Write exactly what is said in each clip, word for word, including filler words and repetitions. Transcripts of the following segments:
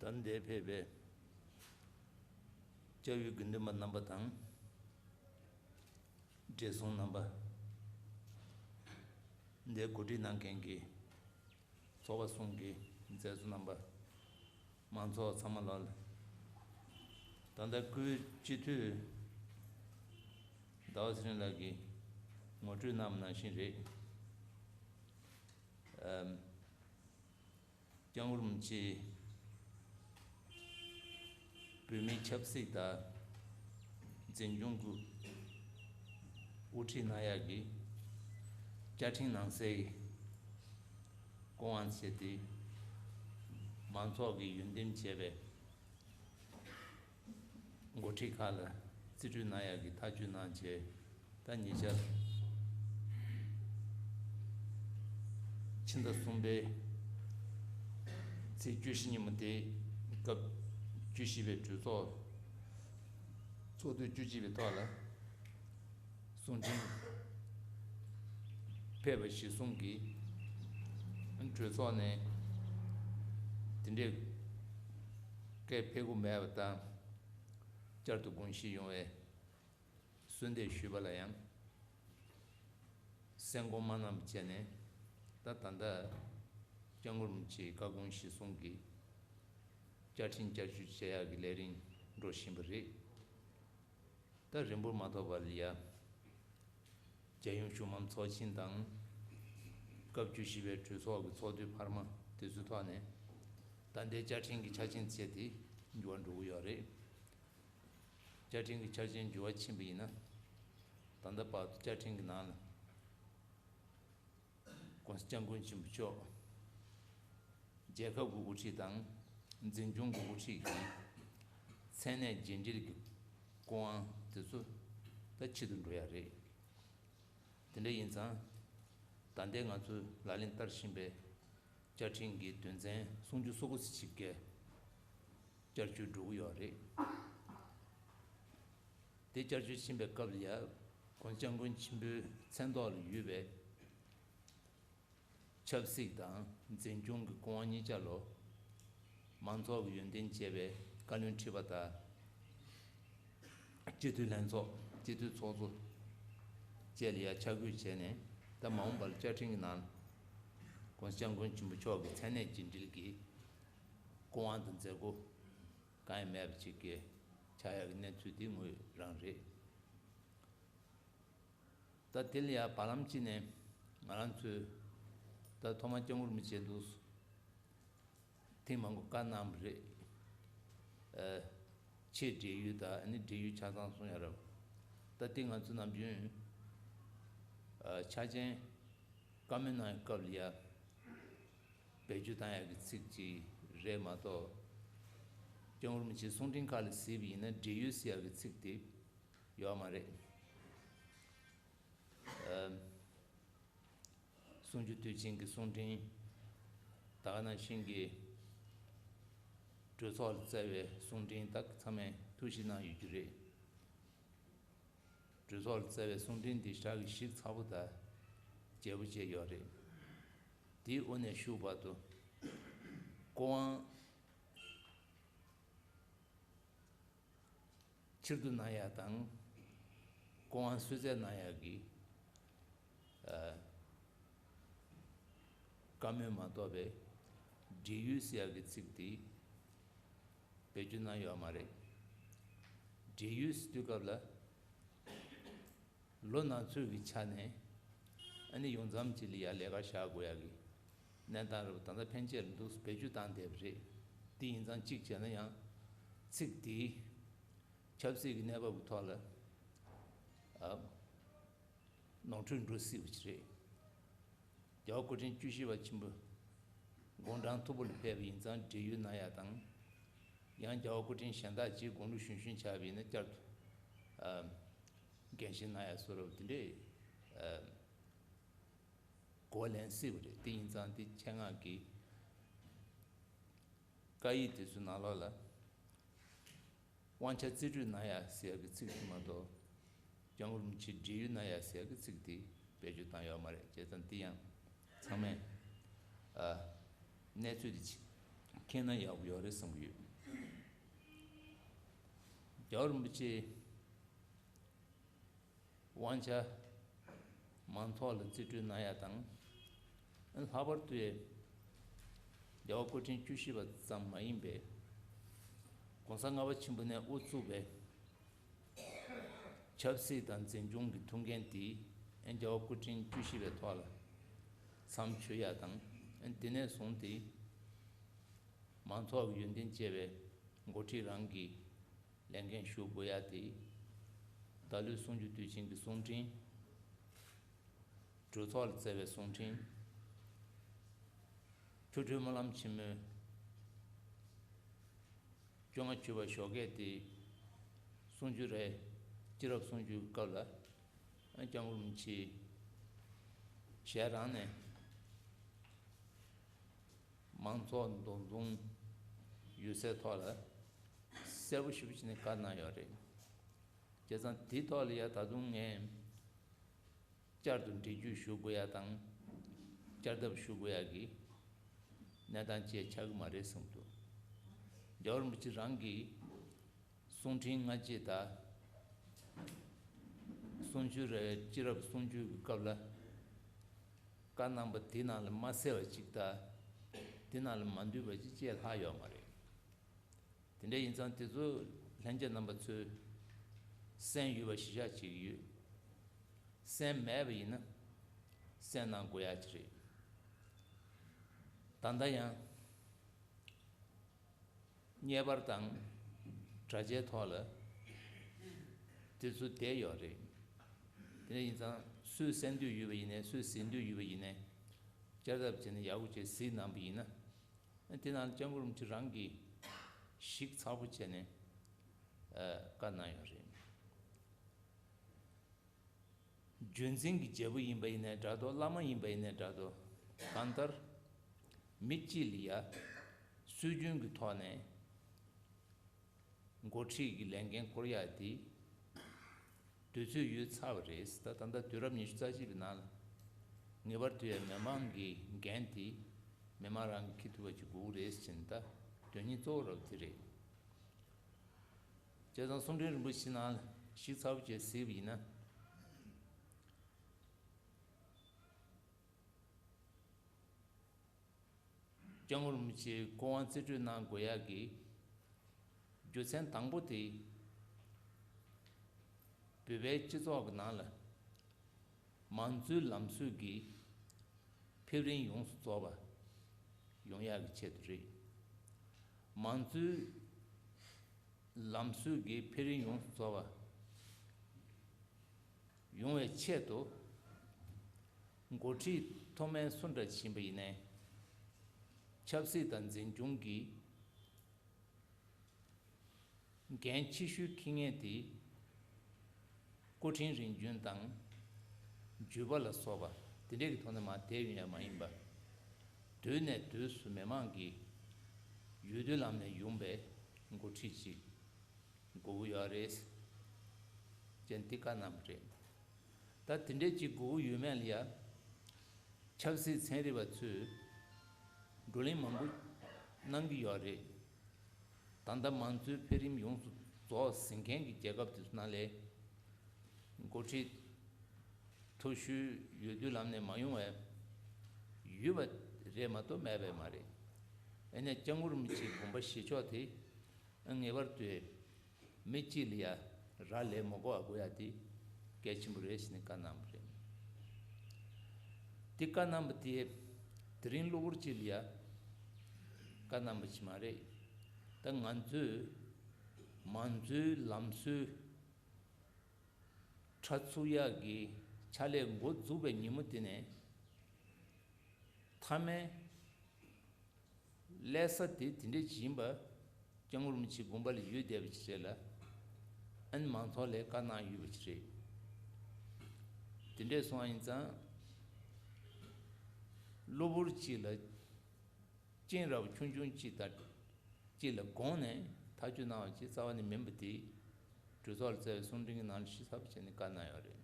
ད་འདིར་ཕེབས་པའི་སྐྱབས་ཡུལ་དགེ་འདུན་པ་རྣམ་པ་དང་། བགྲེས་སོང་རྣམ་པ། འདིར་གོ་སྒྲིག་གནང་མཁན་གྱི་ཚོགས་པ་གསུམ་གྱི་མཛད་གཙོ་རྣམ་པ། མང་ཚོགས་ཚང་མ་ལ། ད་ལྟ་སྐུའི་སྤྱི་འཐུས་ཟླ་བ་ཚེ་རིང་ལགས་ཀྱིས་ངོ་སྤྲོད་གནང་བ་ནང་བཞིན་རེད། ཨམ། སྐྱབས་མགོན་རིན་པོ་ཆེས་བོད་མིའི་ཆབ་སྲིད་དང་འཛིན་སྐྱོང་གི་དབུ་ཁྲིད་གནང་ཡག་གི་བཅའ་ཁྲིམས་ནང་གསལ་གྱི་སྐུ་དབང་བྱས་ཏེ། མང་ཚོགས་ཀྱིས་ཡོན་འདེམས་བྱས་པའི་འགོ་ཁྲིད་ཁག་ལ་རྩིས་སྤྲོད་གནང་ཡག་གི་ཐག་གཅོད་གནང་རྗེས། ད་ཉེ་ཆར་ཕྱི་ཟླ་གསུམ་པའི་ཚེས་བཅུ་བཞི་ཉིན་མོ་དེའི་སྐབས་བཅུ་བཞི་པའི་གྲོས་ཚོགས་ཚོགས་དུས་བཅུ་གཅིག་པའི་ཐོག་ལ་གསུང་འཕྲིན་ཕེབས་པ་གཞིར་བཟུང་གིས། གྲོས་ཚོགས་ནས་དེ་འདྲའི་སྐད་ཕེབས་ཀྱི་མེད་པ་དང་། བསྐྱར་དུ་དགོངས་ཞིབ་ཡོང་བའི་གསོལ་འདེབས་ཞུས་པ་ལ་ཡང་སེམས་ཁོང་མ་གནང་བ་བྱས་ནས། ད་ད་ལྟ་སྐྱབས་མགོན་རིན་པོ་ཆེའི་བཀའ་དགོངས་གཞིར་བཟུང་གིས་བཅའ་ཁྲིམས་བསྐྱར་བཅོས་བྱེད་ཡག་གི་ལས་རིམ་འགྲོ་བཞིན་པ་རེད། ད་རིང་པོར་མ་ཐོགས་པར་ཡ། རྒྱལ་ཡོངས་གཞུང་མང་ཚོགས་ཆེན་དང་། སྐབས་བཅུ་བཞི་པའི་གྲོས་ཚོགས་ཀྱི་ཚོགས་དུས་འཕར་མ་དེ་ཚོའི་ཐོག་ནས། ད་ལྟའི་བཅའ་ཁྲིམས་ཀྱི་ཆ་རྐྱེན་བཅས་ཏེ་འགྱུར་བ་འགྲོ་གི་ཡོད་རེད། བཅའ་ཁྲིམས་ཀྱི་ཆ་རྐྱེན་འགྱུར་བ་ཕྱིན་པ་ཡིན་ན། ད་ལྟ་བར་དུ་བཅའ་ཁྲིམས་ཀྱི་ནང་ལ། ༸གོང་ས་༸སྐྱབས་མགོན་ཆེན་པོ་མཆོག་རྒྱལ་ཁབ་ཀྱི་དབུ་ཁྲིད་དང་འཛིན་སྐྱོང་གི་དབུ་ཁྲིད་ཀྱི་མཚན་གནས་རྒྱུན་འགྲེལ་གྱི་སྐུ་དབང་དེ་ཚོ་ད་ཕྱིར་དུ་འགྲོ་ཡ་རེད། དེ་འདྲ་ཡིན་ཙང་། ད་ལྟའི་ང་ཚོས་ལག་ལེན་བསྟར་བཞིན་པའི་བཅའ་ཁྲིམས་ཀྱི་དོན་ཚན་སུམ་ཅུ་སོ་དགུ་ཙམ་ཞིག་གི་བསྐྱར་བཅོས་འགྲོ་གི་ཡོད་རེད། དེ་བསྐྱར་བཅོས་ཕྱིན་པའི་སྐབས་ལ་ཡ། ༸གོང་ས་༸སྐྱབས་མགོན་ཆེན་པོའི་མཚན་ཐོག་ལ་ཡོད་པའི་ཆབ་སྲིད་དང་འཛིན་སྐྱོང་གི་སྐུ་དབང་གཉིས་ཆ་ལོ། མང་ཚོགས་ཀྱིས་ཡོན་ཏན་བཅས་པའི་བཀའ་བློན་ཁྲི་པ་དང་། སྤྱི་འཐུས་ལྷན་ཚོགས། སྤྱི་འཐུས་ཚོགས་གཙོ་བཅས་ལ་ཡ་ཆ་བགོས་བྱས་ནས། ད་མ་འོངས་པར་བཅའ་ཁྲིམས་ཀྱི་ནང་ལ་༸གོང་ས་༸སྐྱབས་མགོན་ཆེན་པོ་མཆོག་གི་མཚན་གནས་རྒྱུན་འགྲེལ་གྱི་སྐུ་དབང་དང་མཛད་སྒོ་གང་ཡང་མེད་པ་ཅིག་གི་ཆགས་ཡག་གི་གནས་ཚུལ་དེ་དངོས་རང་རེད། ད་དེ་ལ་ཡང་བར་ལམ་གཅིག་ནས་ང་རང་ཚོས་ད་ཐོག་མར་སྐྱབས་མགོན་རིན་པོ་ཆེ་འདུག་ཐེངས་མང་པོ་བཀའ་གནང་བ་རེད། ཨ། ཆེས་འབྲེལ་ཡོད་དང་ཨ་ནི་འབྲེལ་ཡོད་ཆ་ཚང་གསུང་ཡ་རབ། ད་དེ་ང་ཚོ་ནམ་རྒྱུན་ཨ། ཆ་རྐྱེན་བཀའ་མོལ་གནང་ཡ་སྐབས་ལ་ཡ་བེད་སྤྱོད་བཏང་ཡ་གི་ཚིག་ཅིག་རེད་མ་གཏོགས། སྐྱབས་མགོན་རིན་པོ་ཆེའི་གསུང་འཕྲིན་ཁག་ལ་གཟིགས་པ་ཡིན་ན་འབྲེལ་ཡོད་ཟེར་ཡ་གི་ཚིག་དེ་ཡོད་མ་རེད། ཨ། གསུང་ཆོས་དུས་ཆེན་གྱི་གསུང་འཕྲིན། ད་ག་ནང་བཞིན་གྱི་གྲོས་ཚོགས་ལ་བསྩལ་བའི་གསུང་འཕྲིན་དག་ཚང་མས་ཐུགས་ཞིབ་གནང་ཡོད་རྒྱུ་རེད། གྲོས་ཚོགས་ལ་བསྩལ་བའི་གསུང་འཕྲིན་འདི་ཞེ་དྲག་གི་ཞིབ་ཚགས་པོ་དང་རྒྱས་པོ་བཅས་ཡོད་རེད། དེའི་དབུ་ནས་ཤུགས་བར་དུ་སྐུ་དབང་ཕྱིར་བསྡུ་གནང་ཡག་དང་། སྐུ་དབང་གསོལ་སྩལ་གནང་ཡག་གི་ཨ། བཀའ་མོལ་མ་གཏོགས་པའི་འབྲེལ་ཡོད་ཟེར་ཡག་གི་ཚིག་དེ་བེད་སྤྱོད་གནང་ཡོད་མ་རེད། འབྲེལ་ཡོད་ཟེར་དུས་སྐབས་ལ། ལོ་ན་ཚོད་ཀྱི་ཆ་ནས་ཨ་ནི་ཡོངས་འཛོམས་ཅིག་ལ་ཡ་ལས་ཀ་བཞག་དགོས་ཡག་གི་གནས་སྟངས་རེད་པ། ད་ལྟ་ཕན་ཆད་ལ་འདུག་བེད་སྤྱོད་བཏང་བསྡད་པ་རེད། དེ་ཡིན་ཙང་གཅིག་བྱས་ན་ཡང་ཚིག་དེ་ཆབ་སྲིད་ཀྱི་གནས་བབ་ཀྱི་ཐོག་ལ་ཨ། ནོར་འཁྲུལ་འགྲོ་སྲིད་པ་ཅིག་རེད། རྒྱལ་བ་སྐུ་ཕྲེང་བཅུ་བཞི་པ་ཆེན་པོ་དགུང་གྲངས་མཐོ་པོ་ལ་ཕེབས་པ་ཡིན་ཙང་འབྲེལ་ཡོད་གནང་ཡག་དང་། ཡང་རྒྱལ་བ་སྐུ་ཕྲེང་གཞན་དག་ཅིག་དགུང་ལོ་གཞོན་གཞོན་ཆགས་པ་ཡིན་ན་བསྐྱར་དུ་ཨ། འགན་བཞེས་གནང་ཡག་བཟོ་འདྲ་པོ་དེ་འདྲས་ཨ། གོ་ལེན་སྲིད་པ་རེད། དེ་ཡིན་ཙང་དེ་ཆེད་མངགས་ཀྱི་བཀའ་ཡིག་དེ་ཚོའི་ནང་ལོགས་ལ། དབང་ཆ་རྩིས་སྤྲོད་གནང་ཡག་ཟེར་ཡག་གི་ཚིག་དེ་མ་གཏོགས། སྐྱབས་མགོན་རིན་པོ་ཆེ་འབྲེལ་ཡོད་གནང་ཡག་ཟེར་ཡག་གི་ཚིག་དེ་བེད་སྤྱོད་བཏང་ཡོད་མ་རེད། བྱས་ཙང་དེ་ཡང་ཚང་མས་ཨ། གནས་ཚུལ་དེ་ཅིག་ མཁྱེན་ན་ཡག་པོ་ཡོད་རེད་བསམ་གྱི་ཡོད། རྒྱལ་བ་རིན་པོ་ཆེ་དབང་ཆ་མང་ཚོགས་ལ་རྩིས་སྤྲོད་གནང་ཡ་དང་། ལྷག་པར་དུ་རྒྱལ་བ་སྐུ་ཕྲེང་བཅུ་བཞི་པ་ཙམ་མ་ཡིན་པའི་༸གོང་ས་ལྔ་པ་ཆེན་པོ་ནས་དབུ་བཙུགས་པའི་ཆབ་སྲིད་དང་འཛིན་སྐྱོང་གི་ཐུགས་འགན་དེ་རྒྱལ་བ་སྐུ་ཕྲེང་བཅུ་བཞི་པའི་ཐོག་ལ་མཚམས་ཆོད་ཡ་དང་། དེ་ནས་བཟུང་སྟེ་མང་ཚོགས་ཀྱི་ཡོན་ཏན་བཅས་པའི་འགོ་ཁྲིད་རང་གིས་ལས་འགན་ཞུ་དགོས་ཡ་དེ། ད་ལོའི་གསུམ་བཅུ་དུས་ཆེན་གྱི་གསུང་འཕྲིན་གྲོས་ཚོགས་ལ་བསྩལ་བའི་གསུང་འཕྲིན། ཆོ་འཕྲུལ་སྨོན་ལམ་ཆེན་མོའི་བཅོ་ལྔ་མཆོད་པ་ཞོགས་ཀས་དེ་གསུང་ཆོས་རེད། སྤྱི་རབས་གསུང་ཆོས་སྐབས་ལ་སྐྱབས་མགོན་རིན་པོ་ཆེ་ཞལ་རང་ནས་མང་ཚོགས་འདུ་འཛོམས་ཡོད་སའི་ཐོག་ལ་གསལ་པོ་ཞེ་པོ་བྱས་ནས་བཀའ་གནང་ཡོད་རེད། བྱས་ཙང་དེའི་ཐོག་ལ་ཡ་ད་དུང་ངས་བསྐྱར་དུ་འགྲེལ་བརྗོད་ཞུ་དགོས་ཡ་དང་། བསྐྱར་ལྡབ་ཞུ་དགོས་ཡ་གི་གནས་སྟངས་བཅས་ཆགས་ཀྱི་མ་རེད་བསམ་འདུག་རྒྱལ་བ་རིན་པོ་ཆེ་རང་གིས་གསུང་འཕྲིན་སྔ་རྗེས་དང་། གསུང་ཆོས་རེད། སྤྱི་རབས་གསུང་ཆོས་ཀྱི་སྐབས་ལ་བཀའ་གནང་པ་དེ་ནང་ལ་མ་གསལ་བ་ཅིག་དང་། དེ་ནང་ལ་མ་འདུས་པ་ཅིག་བཅས་ལྷག་ཡོད་མ་རེད། དེ་འདྲ་ཡིན་ཙང་དེ་ཚོ་ལྷན་རྒྱས་རྣམ་པ་ཚོས་གསན་ཡོད་པ་གཞི་བཞག་བྱེད་ཀྱི་ཡོད། གསན་མེད་པ་ཡིན་ན་གསན་གནང་དགོས་ཡ་ཅིག་རེད། ད་ལྟ་ཡང་། ངེས་པར་དང་། དྲ་རྒྱའི་ཐོག་ལ་དེ་ཚོ་བསྡད་ཡོད་རེད། དེ་འདྲ་ཡིན་ཙང་སུས་གསན་འདོད་ཡོད་པ་ཡིན་ནའི་སུས་གཟིགས་འདོད་ཡོད་པ་ཡིན་ནའི་བསྐྱར་ལྡབ་བྱས་ནས་ཡག་པོ་བྱས་གཟིགས་གནང་པ་ཡིན་ན། དེ་ནང་སྐྱབས་མགོན་རིན་པོ་ཆེ་རང་གིས་ཞིབ་ཚགས་པོ་བྱས་ནས་བཀའ་གནང་ཡོད་རེད། རྒྱུན་འཛིན་གྱི་རྒྱལ་པོ་ཡིན་པ་ཡིན་ནའི་འདྲ་འདུག་བླ་མ་ཡིན་པ་ཡིན་ནའི་འདྲ་འདུག་གང་ལྟར་མི་གཅིག་ལ་ཡ་སྲོལ་རྒྱུན་གྱི་ཐོག་ནས་འགོ་ཁྲིད་ཀྱི་ལས་འགན་སྐོར་ཡ་དེ་དུས་ཚོད་ཡོལ་ཚར་བ་རེད། ད་ད་ལྟ་དུས་རབས་ཉི་ཤུ་རྩ་གཅིག་པའི་ནང་ལ་ངེས་པར་དུ་ཡ་མི་མང་གི་འགན་དེ་མི་མང་རང་གིས་འཁྱེར་ཐུབ་པ་ཅིག་དགོས་ཀྱི་རེད་ཟེར་ནས་ད་དོན་སྙིང་གཙོ་བོ་ར་བ་དེ་རེད། བྱས་ཙང་གསུང་འཕྲིན་རིན་པོ་ཆེ་ནང་ལ་ཞིབ་ཚགས་པོ་བྱས་གཟིགས་པ་ཡིན་ན། སྐྱབས་མགོན་རིན་པོ་ཆེའི་སྐུ་དབང་རྩིས་སྤྲོད་གནང་དགོས་ཡག་གི་རྒྱུ་མཚན་དང་པོ་དེ། བོད་པའི་སྤྱི་ཚོགས་ཀྱི་ནང་ལ་མང་གཙོའི་ལམ་སྲོལ་གྱི་ཕེབས་རིམ་ཡོངས་སུ་རྫོགས་པ་ཡོང་ཡག་གི་ཆེད་དུ་རེད། མང་གཙོའི་ལམ་སྲོལ་གྱི་ཕེབས་རིམ་ཡོངས་སུ་རྫོགས་པ་ཡོང་བའི་ཆེད་དུ། འགོ་ཁྲིད་མཐོ་དམན་སུ་འདྲ་ཕྱིན་པ་ཡིན་ནའི། ཆབ་སྲིད་དང་འཛིན་སྐྱོང་གི་འགན་ཆེ་ཤོས་འཁྱེར་མཁན་དེ། སྐུ་ཕྲེང་རིམ་བྱོན་དང་། བརྒྱུད་པ་ལ་སོགས་པ་དེ་འདྲས་ཀྱི་ཐོག་ནས་མར་བསྡད་ཡོང་ཡ་མ་ཡིན་པ། དུས་ནས་དུས་སུ་མི་མང་གི་འོས་བསྡུ་ལམ་ནས་ཡོང་པའི་འགོ་ཁྲིད་ཅིག་དགོས་ཀྱི་ཡོད་རེད། ཅེས་འདི་བཀའ་གནང་བ་རེད། ད་དེ་འདྲས་ཅིག་དགོས་ཀྱི་ཡོད་མེད་ལ་ཡ། ཆབ་སྲིད་ཚན་རིག་པ་ཚོས་བགྲོ་གླེང་མང་པོ་གནང་གི་ཡོད་རེད། ད་ལྟ་མང་གཙོའི་འཕེལ་རིམ་ཡོངས་སུ་རྫོགས་ཟིན་མཁན་གྱི་རྒྱལ་ཁབ་དེ་ཚོ་ནང་ལས་འགོ་ཁྲིད་མཐོ་ཤོས་འོས་བསྡུ་ལམ་ནས་མ་ཡོང་བའི་ཡོད་པ་རེད་མ་གཏོགས་མེད་པའི་མ་རེད། ཨ་ནི་སྐྱབས་མགོན་རིན་པོ་ཆེའི་དགོངས་པ་བཞེས་ཕྱོགས་དེ་ངེས་པར་དུ་མི་གཅིག་ལ་ཡ་རག་ལས་མ་དགོས་པ་དགོས་ཡ་དེ་གལ་ཆེན་པོ་རེད་ཟེར་ནས་བཀའ་གནང་བ་རེད། དེ་བཀའ་གནང་བ་དེ་དེ་རིང་གློ་བུར་གཅིག་ལ་ཡ་བཀའ་གནང་བ་ཞིག་མ་རེད། ད་ང་ཚོས་མང་གཙོའི་ལམ་སྲོལ་ཁྲ་ཚུགས་ཡག་གི་ཕྱག་ལས་འགོ་འཛུགས་པའི་ཉིན་མོ་དེ་ནས་མཐའ་མའི་ཀླད་ས་དེ་དེ་འདྲས་ཅིག་ཡིན་པ་སྐྱབས་མགོན་རིན་པོ་ཆེའི་དགོངས་པ་ལ་ཡོད་བསྡད་པ་ཅིག་རེད་ལ། ཨ་ནི་མང་ཚོགས་ལ་བཀའ་གནང་ཡོད་པ་ཅིག་རེད། དེ་འདྲས་སོང་བ་ཡིན་ཙང་གློ་བུར་གཅིག་ལ་སྤྱན་རབ་ཆུང་ཆུང་གཅིག་དང་གཅིག་ལ་དགོངས་ནས་ཐག་གཅོད་གནང་བ་ཅིག་རྩ་བ་ནས་མིན་པ་དེ་གྲོས་ཚོགས་ལ་བསྩལ་བའི་གསུང་འཕྲིན་གྱི་ནང་ལ་ཞིབ་ཚགས་པོ་བྱས་ནས་བཀའ་གནང་ཡོད་རེད།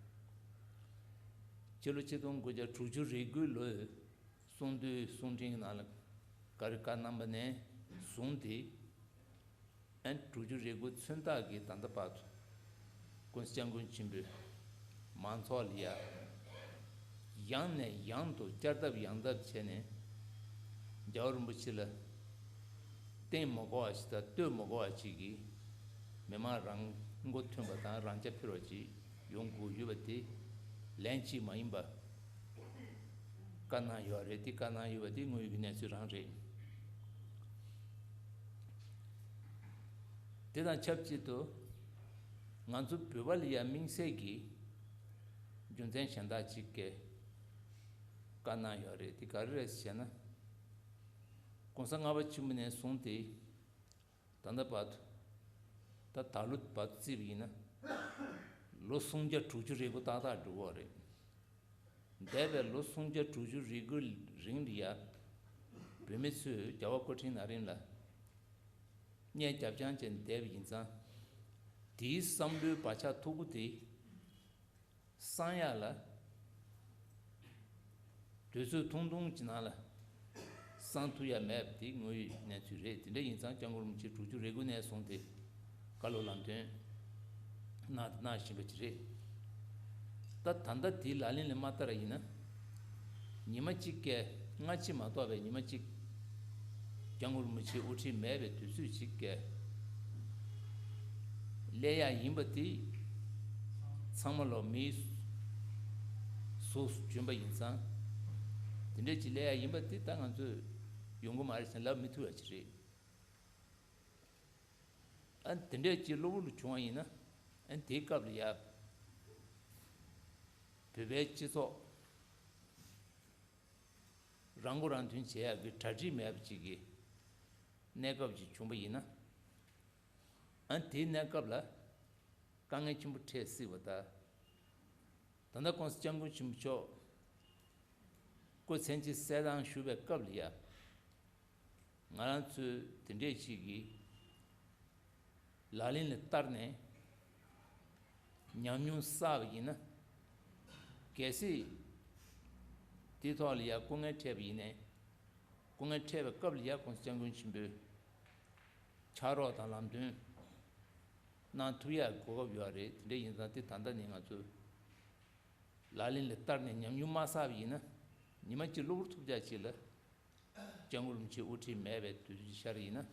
ཕྱི་ལོ་ཆིག་སྟོང་དགུ་བརྒྱ་དྲུག་ཅུ་རེ་དགུའི་ལོའི་གསུང་བསྡུའི་གསུང་འཕྲིན་གྱི་ནང་ལ་ག་རེ་བཀའ་གནང་པ་ནས་ བཟུང་སྟེ། ཨན་དྲུག་ཅུ་རེ་དགུ་ཚུན་ཐག་གི་ད་ལྟ་བར་དུ་ཀུན་གཟིགས་སྐྱབས་མགོན་ཆེན་པོས་མང་ཚོགས་ལ་ཡ་ཡང་ནས་ཡང་དུ་བསྐྱར་ལྡབ་ཡང་ལྡབ་བྱས་ནས་རྒྱལ་བ་རིན་པོ་ཆེ་ལ་བསྟེན་མ་དགོས་པ་ཞིག་དང་བསྟོད་མ་དགོས་པ་ཞིག་གིས་མི་མང་རང་མགོ་ཐོན་པ་དང་རང་རྐྱ་འཕེར་བ་ཅིག་ཡོང་དགོས་ཡོད་པ་དེ་ལན་གཅིག་མ་ཡིན་པ་བཀའ་གནང་ཡོད་རེད། དེ་བཀའ་གནང་ཡོད་པ་དེ་དངོས་ཡོད་ཀྱི་གནས་ཚུལ་རང་རེད། དེ་དང་ཆབས་ཅིག་ཏུ་ང་ཚོ་བོད་པ་ལ་ཡང་དམིགས་བསལ་གྱི་རྒྱུ་མཚན་གཞན་དག་ཅིག་གིས་བཀའ་གནང་ཡོད་རེད། དེ་ག་རེ་རེད་ཟེར་ན། གོང་ས་ལྔ་པ་ཆེན་པོ་ནས་བཟུང་སྟེ་ད་ལྟ་བར་དུ། ད་ད་ལོ་བར་དུ་བརྩིས་པ་ཡིན་ན། ལོ་སུམ་བརྒྱ་དྲུག་ཅུ་རེ་དགུ་ཏག་ཏག་འགྲོ་གི་ཡོད་རེད། འདས་པའི་ལོ་སུམ་བརྒྱ་དྲུག་ཅུ་རེ་དགུའི་རིང་ལ་ཡ། བོད་མི་ཚོས་རྒྱལ་བ་སྐུ་ཕྲེང་ན་རིམ་ལ་བརྙས་རྒྱབ་རྐྱང་བྱས་བསྡད་པ་ཡིན་ཙང་། དེའི་བསམ་བློའི་བག་ཆགས་མཐུག་པོ་དེ་སངས་ཡག་ལ་དུས་ཚོད་ཐུང་ཐུང་གི་ནང་ལ་སངས་ཐུབ་ཡ་མེད་པ་དེ་དངོས་ཡོད་གནས་ཚུལ་རེད། དེ་འདྲ་ཡིན་ཙང་སྐྱབས་མགོན་རིན་པོ་ཆེ་དྲུག་ཅུ་རེ་དགུ་ནས་བཟུང་སྟེ་བཀའ་སློབ་ལམ་སྟོན་གནང་གནང་བཞིན་པ་ཅིག་རེད། ད་ད་ལྟ་དེའི་ལག་ལེན་ལ་མ་བསྟར་ཡིན་ན། ཉི་མ་གཅིག་གི་སྔ་ཕྱི་མ་གཏོགས་པའི་ཉི་མ་གཅིག་སྐྱབས་མགོན་རིན་པོ་ཆེ་དབུ་ཁྲིད་མེད་པའི་དུས་ཚོད་ཅིག་གི་སླེབས་ཡག་ཡིན་པ་དེ་ཚང་མ་ལོ་མིའི་གཟུགས་སུ་བྱོན་པ་ཡིན་ཙང་། དེ་འདྲ་ཅིག་སླེབས་ཡག་ཡིན་པ་དེ་ད་ང་ཚོས་ཡོང་གི་མ་རེད་ཟེར་ལབ་མི་ཐུབ་ཡ་ཅིག་རེད། ཨ་དེ་འདྲས་ཅིག་གློ་བུར་དུ་བྱུང་བ་ཡིན་ན། ཨ་དེའི་སྐབས་ལ་ཡ། བོད་པའི་སྤྱི་ཚོགས་རང་མགོ་རང་ཐོན་བྱེད་ཡག་གི་གྲ་སྒྲིག་མེད་པ་ཅིག་གི་གནས་སྐབས་ཅིག་བྱུང་བ་ཡིན་ན། ཨ་དེའི་གནས་སྐབས་ལ་དཀའ་ངལ་ཆེན་པོ་འཕྲད་སྲིད་པ་དང་། ད་ལྟ་༸གོང་ས་༸སྐྱབས་མགོན་ཆེན་པོ་མཆོག་སྐུ་མཚན་ཆེ་གསལ་ཐང་ཞུ་བའི་སྐབས་ལ་ཡ། ང་རང་ཚོས་དེ་འདྲས་ཅིག་གི་ལག་ལེན་ལ་བསྟར་ནས་ཉམས་མྱོང་བསགས་པ་ཡིན་ན། གལ་སྲིད་དེའི་ཐོག་ལ་ཡ་སྐུ་ངལ་འཕྲད་པ་ཡིན་ནའི། སྐུ་ངལ་འཕྲད་པའི་སྐབས་ལ་ཡ་༸གོང་ས་༸སྐྱབས་མགོན་ཆེན་པོས་ཕྱག་རོགས་དང་ལམ་སྟོན་གནང་ཐུབ་ཡག་གོ་སྐབས་ཡོད་རེད། དེ་འདྲ་ཡིན་ཙང་དེ་ད་ལྟ་ནས་ང་ཚོས་ལག་ལེན་ལ་བསྟར་ནས་ཉམས་མྱོང་མ་བསགས་པ་ཡིན་ན། ཉི་མ་གཅིག་གློ་བུར་ཐུབ་ཅག་ཅིག་ལ་སྐྱབས་མགོན་རིན་པོ་ཆེ་དབུ་ཁྲིད་མེད་པའི་དུས་ཚོད་ཤར་ཡིན་ན།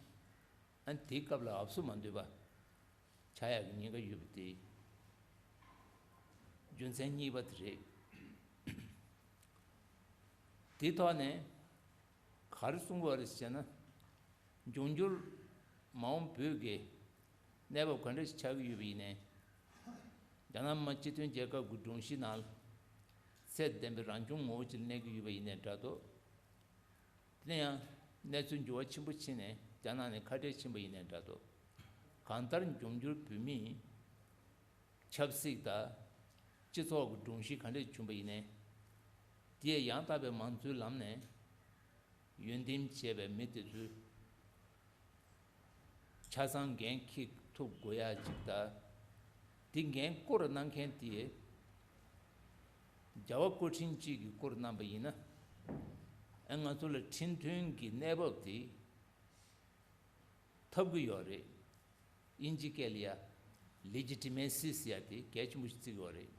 ཨ་དེའི་སྐབས་ལ་ཨབ་སུ་མ་འདོད་པ་ཆགས་ཡག་གི་ཉེན་ཁ་ཡོད་པ་དེ་རྒྱུ་མཚན་གཉིས་པ་དེ་རེད། དེའི་ཐོག་ནས་ག་རེ་གསུང་དགོས་རེད་ཟེར་ན། འབྱུང་འགྱུར་མ་འོངས་བོད་ཀྱི་གནས་བབ་ག་འདྲ་ཞིག་ཆགས་ཀྱི་ཡོད་པ་ཡིན་ནའི། རྒྱ་ནག་མི་དམངས་སྤྱི་མཐུན་རྒྱལ་ཁབ་ཀྱི་སྒྲོམ་གཞི་ནང་ཚད་ལྡན་པའི་རང་སྐྱོང་ངོ་བོ་ཅིག་ལ་གནས་ཀྱི་ཡོད་པ་ཡིན་ནའི་འདྲ་འདུག་དེ་ནས་ཡང་གནས་ཚུལ་འགྱུར་བ་ཆེན་པོ་ཕྱིན་ནས་རྒྱ་ནག་ནས་ཁ་བྲལ་ཕྱིན་པ་ཡིན་ནའི་འདྲ་འདུག་གང་ལྟར་འབྱུང་འགྱུར་བོད་མིའི་ཆབ་སྲིད་དང་སྤྱི་ཚོགས་ཀྱི་སྒྲོམ་གཞི་ག་འདྲས་བྱུང་པ་ཡིན་ནའི། དེས་ཡང་དག་པའི་མང་གཙོའི་ལམ་ནས་ཡོན་ཏན་བྱས་པའི་མི་དེ་ཚོས་ཆ་ཚང་འགན་འཁྱེར་ཐུབ་དགོས་ཡ་གཅིག་དང་། དེ་འགན་བསྐུར་གནང་མཁན་དེས་རྒྱལ་བ་སྐུ་ཕྲེང་གཅིག་གིས་བསྐུར་གནང་པ་ཡིན་ན། ཨ་ང་ཚོ་ལ་ཁྲིམས་མཐུན་གྱི་གནས་བབ་དེ་ཐོབ་ཀྱི་ཡོད་རེད། དབྱིན་ཇི་སྐད་ལ་ཡ་Legitimacy ཟེར་ཡ་དེ་གལ་ཆེན་པོ་ཞིག་བརྩི་གི་ཡོད་རེད།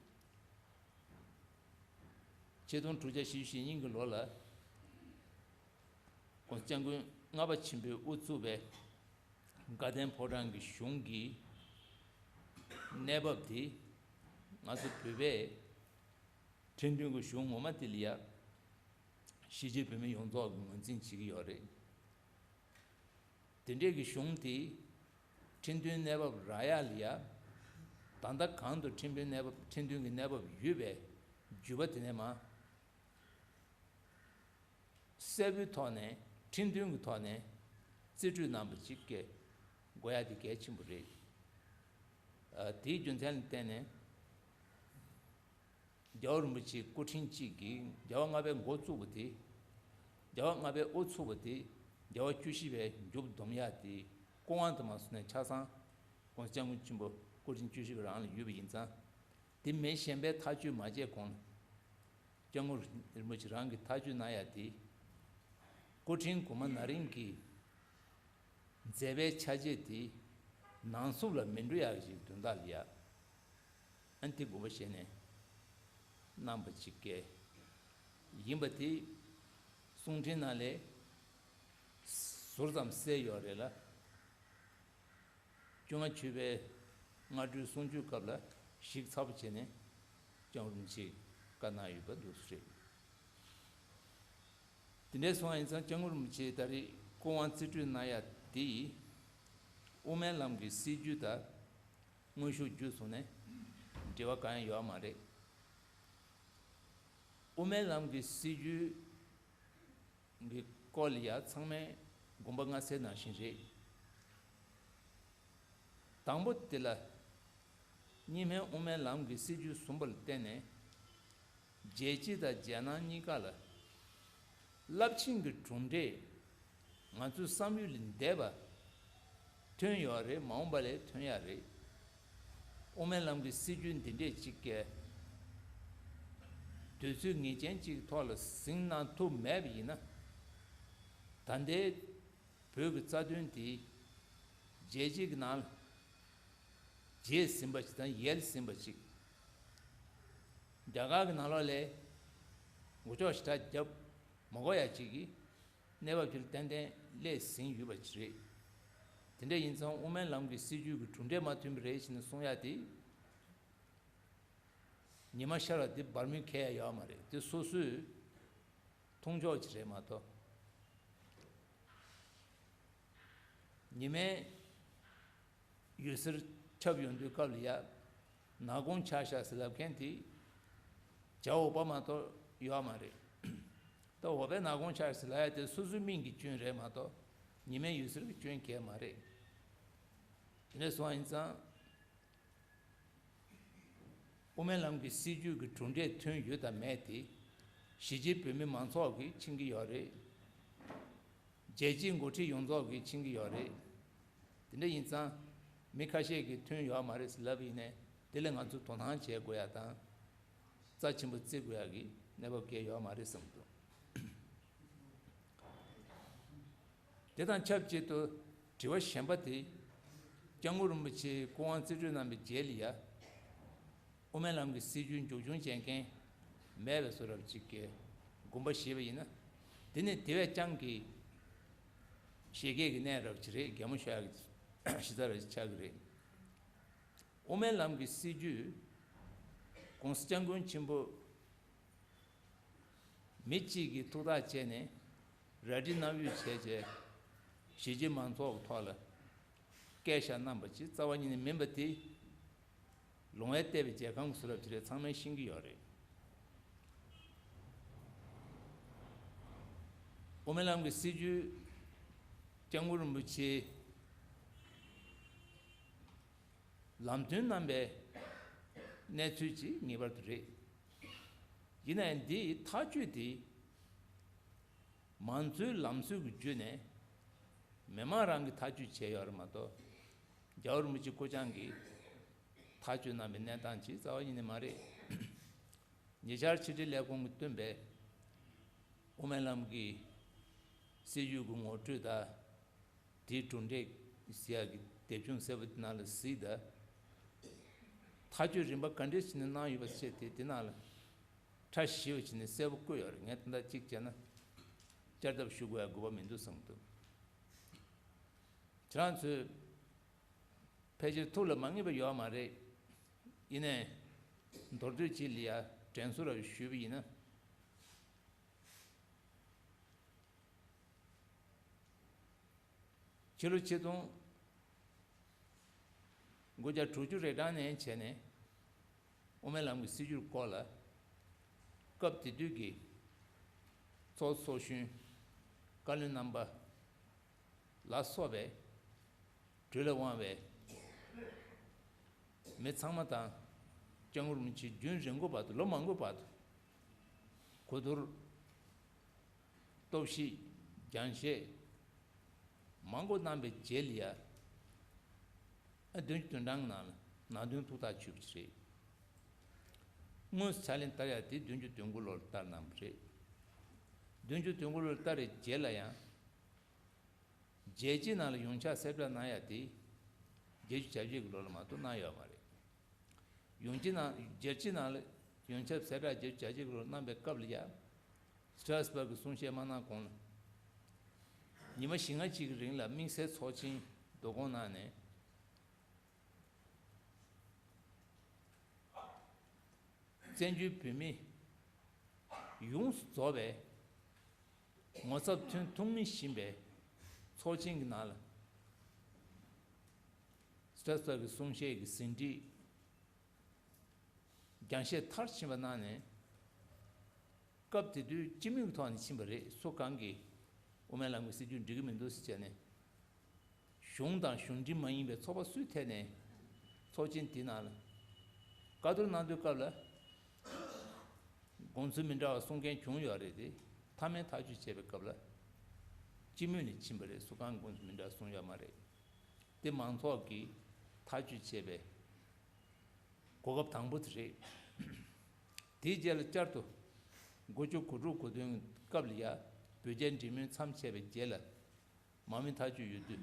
ཆིག་སྟོང་དྲུག་བརྒྱ་བཞི་བཅུ་ཞེ་གཉིས་ཀྱི་ལོ་ལ་༸གོང་ས་༸སྐྱབས་མགོན་ལྔ་པ་ཆེན་པོས་དབུ་བཙུགས་པའི་དགའ་ལྡན་ཕོ་བྲང་གི་གཞུང་གི་གནས་བབ་དེ་ང་ཚོ་བོད་པའི་ཁྲིམས་མཐུན་གྱི་གཞུང་ངོ་མ་དེ་ལ་ཡ་གཞིས་བྱེས་བོད་མི་ཡོངས་རྫོགས་ཀྱིས་ངོས་འཛིན་བྱེད་ཀྱི་ཡོད་རེད། དེ་འདྲས་ཀྱི་གཞུང་དེ་ཁྲིམས་མཐུན་གནས་བབ་རག་ཡ་ལ་ཡ། ད་ལྟ་གང་དུ་ཁྲིམས་མཐུན་གནས་བབ་ཁྲིམས་མཐུན་གྱི་གནས་བབ་ཡོད་པའི་བརྒྱུད་པ་དེ་ནས་མ་གསལ་པོའི་ཐོག་ནས་ཁྲིམས་མཐུན་གྱི་ཐོག་ནས་རྩིས་སྤྲོད་གནང་བ་ཅིག་གི་དགོས་ཡ་དེ་གལ་ཆེན་པོ་རེད། ཨ་དེའི་རྒྱུ་མཚན་ལ་བརྟེན་ནས། རྒྱལ་བ་རིན་པོ་ཆེ་སྐུ་ཕྲེང་གཅིག་གིས་རྒྱལ་བ་ལྔ་པའི་འགོ་བཙུགས་པ་དེ། རྒྱལ་བ་ལྔ་པའི་དབུ་ཚུགས་པ་དེ་རྒྱལ་བ་བཅུ་བཞི་པའི་མཇུག་བསྡོམས་ཡག་དེ་སྐུ་དབང་དུ་མ་སོང་ནས་ཆ་ཚང་༸གོང་ས་༸སྐྱབས་མགོན་ཆེན་པོ་སྐུ་ཕྲེང་བཅུ་བཞི་པ་རང་ལ་ཡོད་པ་ཡིན་ཙང་། དེ་མི་གཞན་པས་ཐག་གཅོད་མ་བྱས་གོང་ལ་༸སྐྱབས་མགོན་རིན་པོ་ཆེ་རང་གིས་ཐག་གཅོད་གནང་ཡག་དེ། སྐུ་ཕྲེང་གོང་མ་ན་རིམ་གྱི་ མཛད་པའི་ཆ་བྱད་དེ་ནང་གསུག་ལ་མི་འགྲོ་ཡག་ཅིག་དོན་དག་ལ་ཡ། ཨ་ནི་དེ་དགོངས་པ་བཞེས་ནས་གནང་པ་ཅིག་སྐད་ཡིན་པ་དེ་གསུང་འཕྲིན་ནང་ལས་ཟུར་ཙམ་གསལ་ཡོད་རེད་ལ། བཅོ་ལྔ་མཆོད་པའི་སྔ་དྲོའི་གསུང་ཆོས་སྐབས་ལ་ཞིབ་ཚགས་པོ་བྱས་ནས་སྐྱབས་མགོན་རིན་པོ་ཆེས་བཀའ་གནང་ཡོད་པ་འདུག་སེ་རེད། དེ་འདྲའི་སོང་བ་ཡིན་ཙང་སྐྱབས་མགོན་རིན་པོ་ཆེས་ད་རེས་སྐུ་དབང་རྩིས་སྤྲོད་གནང་ཡ་དེ་ཡིས་དབུ་མའི་ལམ་གྱི་སྲིད་བྱུས་དང་དངོས་ཤུགས་བརྒྱུད་སོང་ནས་འབྲེལ་བ་གང་ཡང་ཡོད་མ་རེད། དབུ་མའི་ལམ་གྱི་སྲིད་བྱུས་གི་སྐོར་ལ་ཡ་ཚང་མས་དགོངས་པ་མངའ་གསལ་ནང་བཞིན་རེད། དང་པོ་དེ་ལ་གཉིས་སྨན་དབུ་མའི་ལམ་གྱི་སྲིད་བྱུས་བཟུང་པ་ལ་བརྟེན་ནས་རྒྱལ་སྤྱི་དང་རྒྱལ་ནང་གཉིས་ཀ་ལ་རླབས་ཆེན་གྱི་གྲུབ་འབྲས་ང་ཚོའི་བསམ་ཡུལ་ལས་འདས་པ་ཐོན་ཡོད་རེད། མ་འོངས་པ་ལས་ཐོན་ཡ་རེད། དབུ་མའི་ལམ་གྱི་སྲིད་བྱུས་འདི་འདྲས་གཅིག་གས་དུས་ཚོད་ངེས་ཅན་གཅིག་ཐོག་ལ་ཟིན་གནང་ཐུབ་མེད་པ་ཡིན་ན། ད་ལྟའི་བོད་ཀྱི་རྩ་དོན་དེ་རྒྱལ་སྤྱི་གི་ནང་ལ་བརྗེད་ཟིན་པ་ཞིག་དང་ཡལ་ཟིན་པ་ཞིག་རྒྱ་གར་གྱི་ནང་ལོགས་ལ་འགོ་ཕྱོགས་ཞེ་དྲག་རྒྱབ་མ་དགོས་ཡ་ཅིག་གི་གནས་བབ་ཅིག་ལ་ཏན་ཏན་སླེབས་ཟིན་ཡོད་པ་ཅིག་རེད། དེ་འདྲ་ཡིན་ཙང་དབུ་མའི་ལམ་གྱི་སྲིད་བྱུས་ཀྱི་གྲུབ་འབྲས་མ་ཐོན་པ་རེད་ཟེར་ནས་གསུང་ཡ་དེ་ཉི་མ་ཤར་བ་དེ་སྦར་མོས་འཁེལ་ཡ་ཡོད་མ་རེད། དེ་སོ་སོས་མཐོང་ཕྱོགས་ཅིག་རེད་མ་གཏོགས། ཉི་མའི་འོད་ཟེར་ཁྱབ་ཡོང་དུས་སྐབས་ལ་ཡ། ནག་ཁུང་ཆགས་ཤག་ཟེར་ལབ་མཁན་དེ་བྱ་འོག་པ་མ་གཏོགས་ཡོད་མ་རེད། ད་འོག་པའི་ནག་ཁུང་ཆགས་ཤག་ཟེར་ལབ་ཡ་དེ་སོ་སོའི་མིག་གི་སྐྱོན་རེད་མ་གཏོགས་ཉི་མའི་འོད་ཟེར་གྱི་སྐྱོན་གལ་མ་རེད། དེ་འདྲ་སོང་བ་ཡིན་ཙང་། དབུ་མའི་ལམ་གྱི་སྲིད་བྱུས་ཀྱི་གྲུབ་འབྲས་ཐོན་ཡོད་དམ་མེད་དེ། གཞིས་བྱེས་བོད་མི་མང་ཚོགས་ཀྱིས་མཁྱེན་གྱི་ཡོད་རེད། རྒྱལ་སྤྱིའི་འགོ་ཁྲིད་ཡོངས་རྫོགས་ཀྱིས་མཁྱེན་གྱི་ཡོད་རེད། དེ་འདྲ་ཡིན་ཙང་། མི་ཁ་ཤས་ཀྱིས་ཐོན་ཡོད་མ་རེད་ཟེར་ལབ་པ་ཡིན་ནའི་དེ་ལ་ང་ཚོས་དོ་སྣང་བྱེད་དགོས་ཡ་དང་། རྩ་ཆེན་པོ་བརྩི་དགོས་ཡ་གི་གནས་བབ་གལ་ཡོད་མ་རེད་བསམ་གྱི་འདུག་དེ་དང་ཆབས་ཅིག་ཏུ་དྲི་བ་གཞན་པ་དེ། སྐྱབས་མགོན་རིན་པོ་ཆེའི་སྐུ་དབང་རྩིས་སྤྲོད་གནང་བའི་རྗེས་ལ་ཡ། དབུ་མའི་ལམ་གྱི་སྲིད་བྱུས་མཇུག་སྐྱོང་བྱེད་མཁན་མེད་པའི་བཟོ་འདྲ་ཅིག་གི་དགོངས་པ་བཞེས་པ་ཡིན་ན། དེ་ནི་དེ་བས་ཀྱང་གི་བཞད་གད་ཀྱི་གནས་འདྲ་ཅིག་རེད། གད་མོ་ཤོར་ཡག་གི་གཞི་རྩ་འདྲ་ཅིག་ཆགས་ཀྱི་རེད། དབུ་མའི་ལམ་གྱི་སྲིད་བྱུས་༸གོང་ས་༸སྐྱབས་མགོན་ཆེན་པོ་མི་གཅིག་གིས་ཐུགས་ཐག་བཅད་ནས་རལ་གྲི་བསྣམས་ཡོད་བྱས་རྗེས་གཞིས་བྱེས་མང་ཚོགས་ཀྱི་ཐོག་ལ་བཀལ་བཞག་གནང་པ་ཅིག་རྩ་བ་ཉིད་ནས་མིན་པ་དེ། ལོང་བས་བལྟས་པའི་རྒྱལ་ཁམས་ཀྱི་བཟོ་འདྲ་ཅིག་རེད། ཚང་མས་ཤེས་ཀྱི་ཡོད་རེད། དབུ་མའི་ལམ་གྱི་སྲིད་བྱུས་༸སྐྱབས་མགོན་རིན་པོ་ཆེའི་ལམ་སྟོན་གནང་པའི་གནས་ཚུལ་ཅིག་ངེས་པར་དུ་རེད། ཡིན་ནའང་འདིའི་ཐག་གཅོད་དེ་མང་གཙོའི་ལམ་སྲོལ་གྱི་བརྒྱུད་ནས་མི་མང་རང་གིས་ཐག་གཅོད་བྱས་ཡོད་རེད་མ་གཏོགས། རྒྱལ་བ་རིན་པོ་ཆེ་སྐུ་རྐྱང་གིས་ཐག་གཅོད་གནང་པའི་གནས་སྟངས་ཅིག་རྩ་བ་ཉིད་ནས་མ་རེད། ཉེ་ཆར་ཕྱི་དྲིལ་ལས་ཁུངས་ཀྱིས་བཏོན་པའི་དབུ་མའི་ལམ་གྱི་སྲིད་བྱུས་ཀྱི་ངོ་སྤྲོད་དང་། དེའི་གྲུབ་འབྲས་ཟེར་ཡག་གི་དེབ་ཆུང་གསར་པ་དེ་ནང་ལ་གཟིགས་དང་། ཐག་གཅོད་རིམ་པ་ག་འདྲས་བྱས་ནས་གནང་ཡོད་པ་བཤད་དེ་དེ་ནང་ལ་ཕྲ་ཞིབ་བྱས་ནས་གསལ་པོ་བཀོད་ཡོད་རེད། ངས་ད་ལྟ་གཅིག་བྱས་ན་བསྐྱར་ལྡབ་ཞུ་དགོས་ཡ་དགོས་པ་མི་འདུག་བསམ་གྱི་འདུག་ཁྱེད་རང་ཚོས་ཕལ་ཆེར་ཐུགས་ལ་མ་ངེས་པ་ཡོད་མ་རེད། ཡིན་ནའི་མདོར་བསྡུས་ཅིག་ལ་ཡ་དྲན་གསོ་ར་ཞུས་པ་ཡིན་ན། ཕྱི་ལོ་ཆིག་སྟོང་དགུ་བརྒྱ་དྲུག་ཅུ་རེ་གྲངས་ནས་བྱས་ནས་དབུ་མའི་ལམ་གྱི་སྲིད་བྱུས་སྐོར་ལ་སྐབས་དེ་དུས་ཀྱི་ཚོགས་གཙོ་ཚོགས་གཞོན་བཀའ་བློན་རྣམ་པ་ལ་སོགས་པའི་གྲོས་ལ་དབང་བའི་མི་ཚང་མ་དང་སྐྱབས་མགོན་རིན་པོ་ཆེ་རྒྱུན་རིང་པོ་བར་དུ་ལོ་མང་པོའི་བར་དུ་གོ་བསྡུར་རྟོག་ཞིབ་རྒྱང་བཤད་མང་པོ་གནང་པའི་རྗེས་ལ་ཡ། ཨ་བདུན་ཅུ་དོན་གྲངས་ནང་ལ་ནང་དོན་ཐུགས་ཐག་ཆོད་པ་ཞིག་རེད། དངོས་སུ་ཕྱག་ལེན་བསྟར་ཡ་དེ་བདུན་ཅུ་དོན་དགུ་ལོར་བསྟར་གནང་བ་རེད། བདུན་ཅུ་དོན་དགུ་ལོར་བསྟར་བའི་རྗེས་ལ་ཡང་ རྒྱལ་སྤྱིའི་ནང་ལ་ཡོངས་ཁྱབ་གསལ་བསྒྲགས་གནང་ཡ་དེ་བརྒྱད་ཅུ་གྱ་གཅིག་གི་ལོ་ལ་མ་གཏོགས་གནང་ཡོད་མ་རེད། ཡོངས་སྤྱི་ནང་རྒྱལ་སྤྱིའི་ནང་ལ་ཡོངས་ཁྱབ་གསལ་བསྒྲགས་བརྒྱད་ཅུ་གྱ་གཅིག་གི་ལོ་གནང་པའི་སྐབས་ལ་ཡ། སི་ཊ་ར་སི་བྷག་གི་གསུང་བཤད་མ་གནང་གོང་ལ། ཉི་མ་བཞི་ལྔ་གཅིག་གི་རིང་ལ་དམིགས་བསལ་ཚོགས་ཆེན་བསྡུ་སྐོང་གནང་ནས། བཙན་བྱོལ་བོད་མི་ཡོངས་སུ་རྫོགས་པའི་ངོ་ཚབ་མཐུན་ཐུགས་མི་ཤིན་པའི་ཚོགས་ཆེན་གྱི་ནང་ལ། སི་ཊ་སི་ཊ་གི་གསུང་བཤད་ཀྱི་ཟིན་བྲིས་རྒྱང་བཤད་མཐར་ཕྱིན་པ་གནང་ནས། སྐབས་དེ་དུས་སྤྱི་མོས་ཀྱི་ཐོག་ནས་ཕྱིན་པ་རེད། སུ་གང་གིས་དབུ་མའི་ལམ་གྱི་སྲིད་བྱུས་འགྲིག་གི་མི་འདུག་ཟེར་བྱས་ནས། གཞུང་དང་གཞུང་འབྲེལ་མ་ཡིན་པའི་ཚོགས་པ་སུའི་ཐད་ནས་ཚོགས་ཆེན་དེའི་ནང་ལ་བཀའ་བསྡུར་གནང་དུས་སྐབས་ལ་དགོངས་ཚུལ་མི་འདྲ་བ་གསུང་མཁན་བྱུང་ཡོད་རེད་དེ། མཐའ་མའི་ཐག་གཅོད་བྱས་པའི་སྐབས་ལ་སྤྱི་མོས་ནས་ཕྱིན་པ་རེད། སུ་གང་དགོངས་ཚུལ་མི་འདྲ་བ་གསུང་ཡོད་མ་རེད། དེ་མང་ཚོགས་ཀྱིས་ཐག་གཅོད་བྱས་པའི་གོ་སྐབས་དང་པོ་དེ་རེད། དེའི་རྗེས་ལ་བསྐྱར་དུ་དགུ་བཅུ་གོ་དྲུག་གོ་བདུན་སྐབས་ལ་ཡ་བོད་རྒྱའི་འབྲེལ་མོལ་མཚམས་ཆད་པའི་རྗེས་ལ་མང་མོས་ཐག་གཅོད་ཡོད་དུས་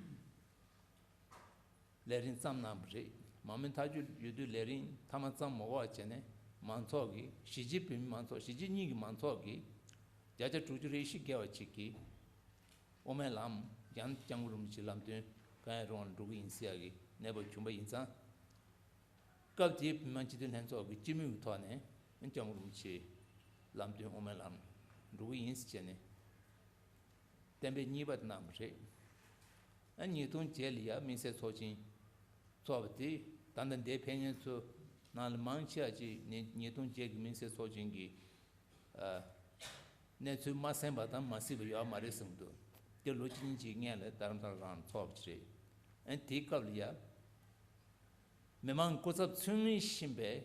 ལས་རིམ་བརྩམས་གནང་བ་རེད། མང་མོས་ཐག་གཅོད་ཡོད་དུས་ལས་རིམ་མཐའ་མ་བརྩམས་མ་དགོས་པ་བྱས་ནས་མང་ཚོགས་ཀྱིས་གཞིས་བྱེས་བོད་མི་མང་ཚོགས་གཞིས་བྱེས་གཉིས་ཀྱི་མང་ཚོགས་ཀྱིས་བརྒྱ་ཆ་དྲུག་ཅུ་རེ་བཞི་བརྒལ་བ་ཅིག་གིས་དབུ་མའི་ལམ་ཡང་སྐྱབས་མགོན་རིན་པོ་ཆེའི་ལམ་སྟོན་གང་ཡང་རུང་བ་འགྲོ་གི་ཡིན་ཟེར་ཡག་གི་གནས་བབ་བྱུང་བ་ཡིན་ཙང་། སྐབས་དེའི་བོད་མི་མང་སྤྱི་འཐུས་ལྷན་ཚོགས་ཀྱི་སྤྱི་མོས་ཀྱི་ཐོག་ནས་སྐྱབས་མགོན་རིན་པོ་ཆེའི་ལམ་སྟོན་དབུ་མའི་ལམ་འགྲོ་གི་ཡིན་ཟེར་བྱས་ནས་གཏན་འབེབས་གཉིས་པ་དེ་གནང་བ་རེད། ཨ་ཉིས་སྟོང་བརྒྱད་ལ་ཡ་དམིགས་བསལ་ཚོགས་ཆེན་ཚོགས་པ་དེ་ད་ལྟ་འདིར་ཕེབས་མཁན་ཚོ་ནང་ལ་མང་ཆེ་བ་ཅིག་ནི་ཉིས་སྟོང་བརྒྱད་ཀྱི་དམིགས་བསལ་ཚོགས་ཆེན་གྱི་ཨ་གནས་ཚུལ་མ་གསན་པ་དང་མ་གཟིགས་པ་ཡོད་མ་རེད་གསུངས་འདུག་དེ་ལོ་གཅིག་གཉིས་ཀྱི་སྔོན་ལ་རྡ་རམ་ས་ལ་རང་ཚོགས་པ་ཅིག་རེད། ཨ་དེའི་སྐབས་ལ་ཡ། མི་མང་སྐུ་ཚབ་ཚུལ་མིན་ཤིན་པས་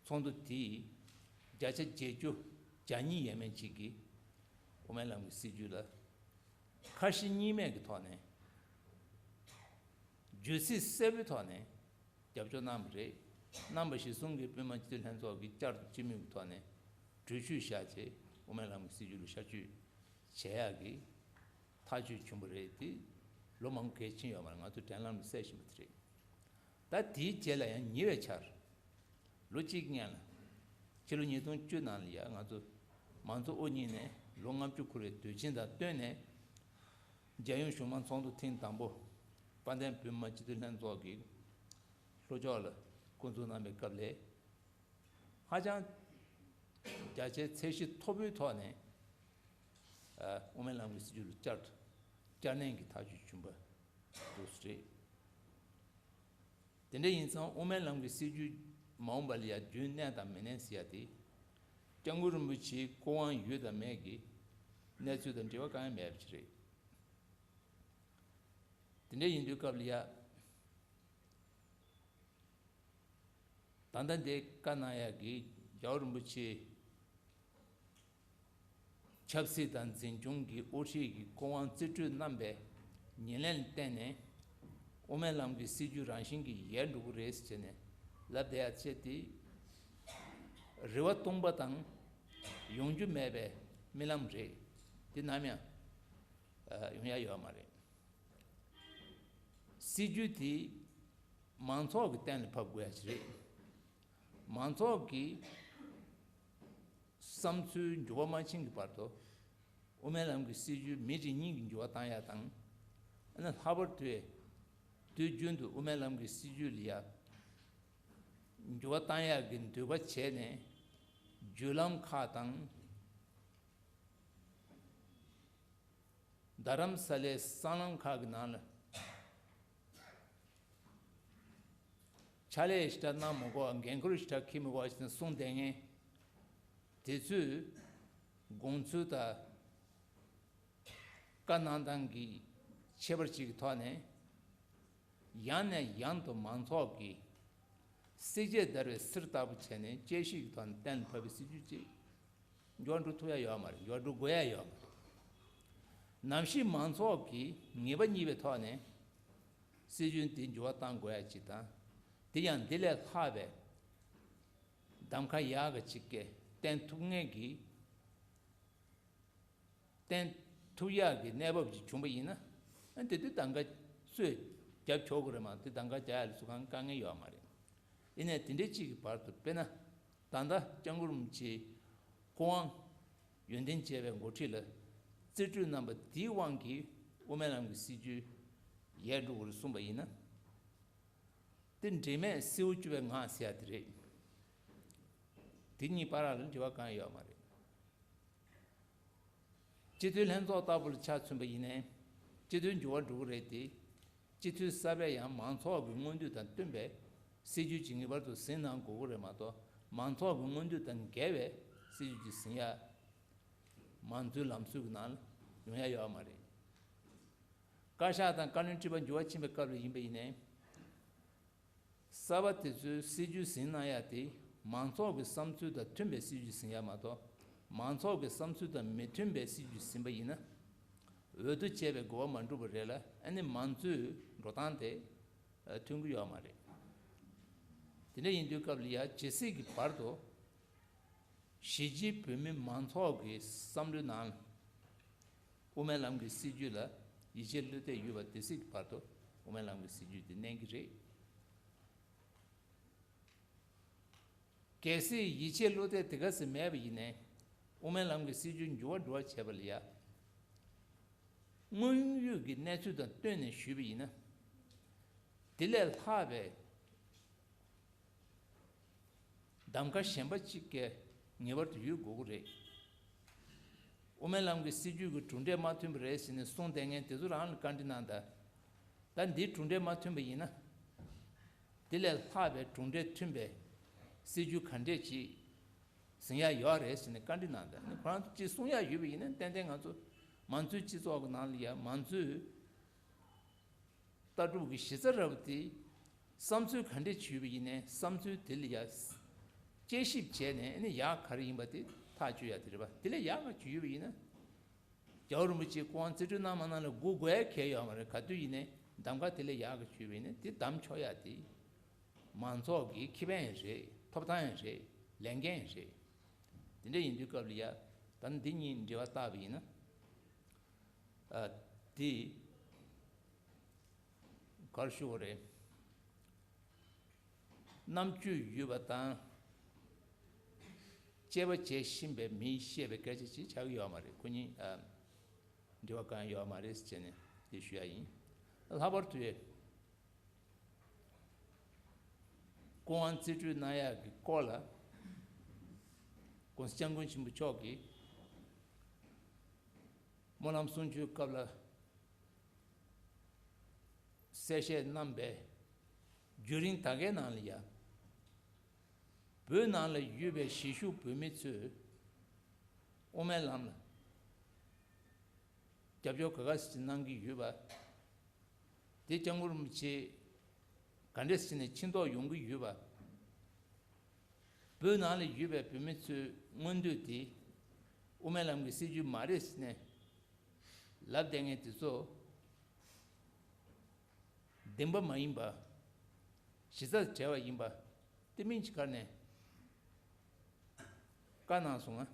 ཚོགས་འདུ་དེའི་བརྒྱ་ཆ་བརྒྱད་ཅུ་གྱ་གཉིས་ཡས་མས་ཅིག་གིས་དབུ་མའི་ལམ་གྱི་སྲིད་བྱུས་ལ་ཁ་ཞེ་གཉིས་མེད་ཀྱི་ཐོག་ནས་བརྗོད་ཚིག་གསལ་པོའི་ཐོག་ནས་རྒྱབ་སྐྱོར་གནང་བ་རེད། གནང་བ་གཞིར་བཟུང་གིས་བོད་མི་མང་སྤྱི་འཐུས་ལྷན་ཚོགས་ཀྱིས་བསྐྱར་དུ་སྤྱི་མོས་ཀྱི་ཐོག་ནས་གྲོས་ཆོད་བཞག་རྗེས་དབུ་མའི་ལམ་གྱི་སྲིད་བྱུས་ལ་ཤར་བསྐྱོད་བྱེད་ཡག་གི་ཐག་གཅོད་བྱུང་བ་རེད་དེ། ལོ་མང་པོ་འགོར་ཕྱིན་ཡོད་མ་རེད། ང་ཚོ་དྲན་ལམ་ལ་གསལ་བཞིན་པ་དེ་རེད། ད་དེའི་རྗེས་ལ་ཡང་ཉེ་བའི་ཆར། ལོ་གཅིག་སྔོན་ལ། ཕྱི་ལོ་ཉིས་སྟོང་བཅུ་ནང་ལ་ཡང་ང་ཚོ་མང་གཙོ་དབུ་བརྙེས་ནས་ལོ་ལྔ་བཅུ་འཁོར་བའི་དུས་ཆེན་དང་བསྟུན་ནས། རྒྱལ་ཡོངས་གཞུང་མང་ཚོགས་འདུ་ཐེངས་དང་པོ་དཔལ་ལྡན་བོད་མི་མང་སྤྱི་འཐུས་ལྷན་ཚོགས་ཀྱིས་ལྷོ་ཕྱོགས་ལ་སྐོང་ཚོགས་གནང་བའི་སྐབས་ལ། ཧ་ཅང་རྒྱ་ཆེའི་ཚད་གཞི་མཐོ་པོའི་ཐོག་ནས་ཨ་དབུ་མའི་ལམ་གྱི་སྲིད་བྱུས་ལ་བསྐྱར་དུ་བསྐྱར་ནན་གྱི་ཐག་གཅོད་བྱུང་བ་འདུག་སེ་རེད། དེ་འདྲ་ཡིན་ཙང་དབུ་མའི་ལམ་གྱི་སྲིད་བྱུས་མ་འོངས་པ་ལ་ཡང་རྒྱུན་གནས་དང་མི་གནས་ཟེར་ཡ་དེ་སྐྱབས་མགོན་རིན་པོ་ཆེའི་སྐུ་དབང་ཡོད་དང་མེད་ཀྱི་གནས་ཚུལ་དང་འབྲེལ་བ་གང་ཡང་མེད་པ་ཞིག་རེད། དེ་འདྲ་ཡིན་དུས་སྐབས་ལ་ཡ། ད་ལྟ་འདི་བཀའ་གནང་ཡག་གི་རྒྱལ་བ་རིན་པོ་ཆེ་ཆབ་སྲིད་དང་འཛིན་སྐྱོང་གི་དབུ་ཁྲིད་ཀྱི་སྐུ་དབང་རྩིས་སྤྲོད་གནང་བའི་ཉེར་ལེན་ལ་བརྟེན་ནས་དབུ་མའི་ལམ་གྱི་སྲིད་བྱུས་རང་བཞིན་གྱིས་ཡལ་འགྲོ་གི་རེད་ཟེར་ནས་ལབ་བསྡད་ཡག་ཆེད་དེ། རེ་བ་སྟོང་པ་དང་ཡོང་རྒྱུ་མེད་པའི་རྨི་ལམ་རེད། དེ་ནམ་ཡང་ཡོང་ཡག་ཡོད་མ་རེད། སྲིད་བྱུས་དེ་མང་ཚོགས་ཀྱི་གཏན་ལ་ཕབ་དགོས་ཡ་ཞིག་རེད། མང་ཚོགས་ཀྱི་བསམ་ཚུལ་འགྱུར་བ་མ་ཕྱིན་གྱི་བར་དུ་དབུ་མའི་ལམ་གྱི་སྲིད་བྱུས་མི་རེ་གཉིས་ཀྱིས་འགྱུར་བ་བཏང་ཡ་དང་། ཨ་ནི་ལྷག་པར་དུ་དུས་རྒྱུན་དུ་དབུ་མའི་ལམ་གྱི་སྲིད་བྱུས་ལ་ཡ་འགྱུར་བ་བཏང་ཡ་གི་འདོད་པ་བྱས་ནས་བརྒྱུད་ལམ་ཁག་དང་། རྡ་རམ་ས་ལའི་སྲང་ལམ་ཁག་གི་ནང་ལ་ཕྱག་ལས་ཞེ་དྲག་གནང་མི་དགོས་པ། འགན་ཁུར་ཞེ་དྲག་འཁྱེར་མི་དགོས་པ་ཞེས་གསུངས་བསྡད་མཁན་དེ་ཚོས་དགོངས་ཚུལ་དང་བཀའ་གནང་སྟངས་ཀྱི་ཁྱད་པར་ཅིག་གི་ཐོག་ནས། ཡང་ནས་ཡང་དུ་མང་ཚོགས་ཀྱིས་བསྲེག་བཅད་བརྡར་བའི་གསེར་ལྟ་བུ་བྱས་ནས་དཔྱད་ཞིབ་ཀྱི་ཐོག་ནས་གཏན་ལ་ཕབ་པའི་སྲིད་བྱུས་ཅིག་འགྱུར་བ་འགྲོ་ཐུབ་ཡ་ཡོད་མ་རེད། འགྱུར་བ་འགྲོ་དགོས་ཡ་ཡོད་མ་རེད། ནམ་ཞིག་མང་ཚོགས་ཀྱིས་ངེས་པ་རྙེད་པའི་ཐོག་ནས་སྲིད་བྱུས་འདི་འགྱུར་བ་གཏང་དགོས་ཡ་ཅིག་དང་། དེ་ཡང་འདི་ལས་ལྷག་པའི་གདམ་ཁ་ཡག་ག་ཅིག་གིས་བསྟན་ཐུབ་མཁན་གྱི་བསྟན་ ཐུབ་ཡག་གི་གནས་བབ་ཅིག་བྱུང་པ་ཡིན་ན། ཨ་དེ་དུས་གདམ་ག་སུས་རྒྱབ་ཆོག་གི་རེད་མ་གཏོགས། དེ་གདམ་ག་རྒྱག་ཡ་ལ་སུ་གང་དཀའ་ངལ་ཡོད་མ་རེད། ཡིན་ནའི་དེ་འདྲའི་གཅིག་གི་བར་དུ་དཔེར་ན། ད་ལྟ་སྐྱབས་མགོན་རིན་པོ་ཆེའི་སྐུ་དབང་ཡོན་ཏན་བཅས་པའི་འགོ་ཁྲིད་ལ་རྩིས་སྤྲོད་གནང་བ་དེའི་དབང་གིས་དབུ་མའི་ལམ་གྱི་སྲིད་བྱུས་ཡལ་འགྲོ་གི་རེད་གསུངས་པ་ཡིན་ན། དེ་འབྲེལ་མེད་སེའུ་གཅུ་བའི་ངག་ཟེར་ཡ་དེ་རེད། དེ་གཉིས་བར་ལ་འབྲེལ་བ་གང་ཡང་ཡོད་མ་རེད། སྤྱི་འཐུས་ལྷན་ཚོགས་ལྟ་བུ་ལ་ཆ་མཚོན་པ་ཡིན་ནའི། སྤྱི་འཐུས་འགྱུར་བ་འགྲོ་གི་རེད་དེ། སྤྱི་འཐུས་གསར་པས་ཡང་མང་ཚོགས་ཀྱི་མངོན་འདོད་དང་བསྟུན་པའི་སྲིད་ཇུས་ཀྱི་ངེས་པར་དུ་ཟིན་གནང་དགོས་ཀྱི་རེད་མ་གཏོགས། མང་ཚོགས་ཀྱི་མངོན་འདོད་དང་འགལ་བའི་སྲིད་ཇུས་ཀྱི་ཟིན་ཡ། མང་གཙོའི་ལམ་སྲོལ་གྱི་ནང་ལ་ཡོང་ཡ་ཡོད་མ་རེད། བཀའ་ཤག་དང་བཀའ་བློན་ཁྲི་པ་འགྱུར་བ་ཕྱིན་པའི་སྐབས་ལ་ཡིན་པ་ཡིན་ནའི། གསར་པ་དེ་ཚོའི་སྲིད་ཇུས་ཟིན་གནང་ཡ་དེ་མང་ཚོགས་ཀྱི་བསམ་ཚུལ་དང་མཐུན་པའི་སྲིད་ཇུས་ཟིན་ཡ་མ་གཏོགས། མང་ཚོགས་ཀྱི་བསམ་ཚུལ་དང་མི་མཐུན་པའི་སྲིད་ཇུས་ཟིན་པ་ཡིན་ན། འོས་བསྡུ་བྱས་པའི་དགོས་པ་མ་འགྲུབ་པ་རེད་ལ། ཨ་ནི་མང་གཙོའི་འགྲོ་སྟངས་དེ་མཐུན་གྱི་ཡོད་མ་རེད། དེ་འདྲ་ཡིན་དུས་སྐབས་ལ་ཡ་ཇི་སྲིད་ཀྱི་བར་དུ། གཞིས་བྱེས་བོད་མི་མང་ཚོགས་ཀྱི་བསམ་བློའི་ནང་། དབུ་མའི་ལམ་གྱི་སྲིད་བྱུས་ལ་ཡིད་ཆེས་བློ་གཏད་ཡོད་པ་དེ་སྲིད་ཀྱི་བར་དུ་དབུ་མའི་ལམ་གྱི་སྲིད་བྱུས་དེ་གནས་ཀྱི་རེད། གལ་སྲིད་ཡིད་ཆེས་བློ་གཏད་དེ་ག་ཚོད་མེད་པ་ཡིན་ནའི། དབུ་མའི་ལམ་གྱི་སྲིད་བྱུས་འགྱུར་བ་འགྲོ་བ་བྱས་པ་ལ་ཡ། དངོས་ཡོད་ཀྱི་གནས་ཚུལ་དང་བསྟུན་ནས་ཞུས་པ་ཡིན་ན། དེ་ལས་ལྷག་པའི་གདམ་ག་གཞན་པ་གཅིག་གི་ངེས་པར་དུ་ཡོད་དགོས་ཀྱི་རེད། དབུ་མའི་ལམ་གྱི་སྲིད་བྱུས་ཀྱི་གྲུབ་འབྲས་མ་མཐུན་པ་རེད་ཟེར་ནས་གསུངས་བསྡད་མཁན་དེ་ཚོ་རང་ལ་བཀའ་འདྲི་གནང་དང་། ད་འདིའི་གྲུབ་འབྲས་མ་མཐུན་པ་ཡིན་ན། དེ་ལས་ལྷག་པའི་གྲུབ་འབྲས་མཐུན་པའི་སྲིད་བྱུས་ག་འདྲས་ཅིག་ཟིན་ཡ་ཡོད་རེད་ཟེར་ནས་བཀའ་འདྲི་གནང་དང་། ཁོ་རང་ཚོ་ཅིག་གསུང་ཡ་ཡོད་པ་ཡིན་ན། ཏན་ཏན་ང་ཚོ་མང་གཙོའི་སྤྱི་ཚོགས་ཀྱི་ནང་ལ་ཡ་མང་གཙོའི་ལྟ་གྲུབ་ཀྱི་གཞི་རྩ་ར་བ་དེ། བསམ་ཚུལ་ག་འདྲས་བྱུས་པ་ཡིན་ནའི་བསམ་ཚུལ་དེ་ལ་ཡ་དཔྱད་ཞིབ་བྱས་ནས། ཨ་ནི་ཡག་ག་རེ་ཡིན་པ་དེ་ཐག་གཅོད་ཡ་དེ་རེད་པ། དེ་ལས་ཡག་ག་བྱུས་ཡོད་པ་ཡིན་ན། རྒྱལ་བ་རིན་པོ་ཆེ་སྐུ་དབང་རྩིས་སྤྲོད་གནང་མ་གནང་ལ་སྒུག་དགོས་ཡ་གང་ཡང་ཡོད་མ་རེད། ག་དུས་ཡིན་ནའི་གདམ་ག་དེ་ལས་ཡག་ག་བྱུས་པ་ཡིན་ན་དེ་གདམ་ཆོག་ཡ་དེ། མང་ཚོགས་ཀྱི་ཁེ་ཕན་ཡང་རེད། ཐོབ་ཐང་ཡང་རེད། ལས་འགན་ཡང་རེད། དེ་འདྲ་ཡིན་དུས་སྐབས་ལ་ཡ། ད་འདི་གཉིས་འབྲེལ་བ་བཏགས་པ་ཡིན་ན། ཨ། དེ་ག་རེ་ཞུ་དགོས་རེད། རྣམ་དཔྱོད་ཡོད་པ་དང་དཔྱད་པ་བྱེད་ཤེས་པའི་མིས་བཤད་པའི་སྐད་ཆ་ཅིག་ཆགས་ཀྱི་ཡོད་མ་རེད། ཁོ་གཉིས། ཨ། འབྲེལ་བ་གང་ཡང་ཡོད་མ་རེད་ཟེར་ནས་དེ་ཞུ་ཡ་ཡིན། ལྷག་པར་དུ་སྐུ་དབང་རྩིས་སྤྲོད་གནང་ཡག་གི་སྐོར་ལ། ༸གོང་ས་༸སྐྱབས་མགོན་ཆེན་པོ་མཆོག་གིས་སྨོན་ལམ་གསུང་ཆོས་སྐབས་ལ་གསལ་བཤད་གནང་བའི་བརྒྱུད་རིམ་ད་གའི་ནང་ལ་ཡ། བོད་ནང་ལ་ཡོད་པའི་གཞིས་བཞུགས་བོད་མི་ཚོས་དབུ་མའི་ལམ་ལ་རྒྱབ་སྐྱོར་ག་ག་ཟེ་གནང་གི་ཡོད་པ། དེ་སྐྱབས་མགོན་རིན་པོ་ཆེ་ག་འདྲས་བྱས་ནས་ཕྱིན་ཐོག་ཡོང་གི་ཡོད་པ། བོད་ནང་ལ་ཡོད་པའི་བོད་མི་ཚོའི་མངོན་འདོད་དེ་དབུ་མའི་ལམ་གྱི་སྲིད་བྱུས་མ་རེད་ཟེར་ནས་ལབ་བསྡད་མཁན་དེ་ཚོ་བདེན་པ་མ་ཡིན་པ། གཞི་རྩ་བྲལ་བ་ཡིན་པ་དེ་སྨིན་གྱི་གར་ནས་བཀའ་གནང་སོང་ང་།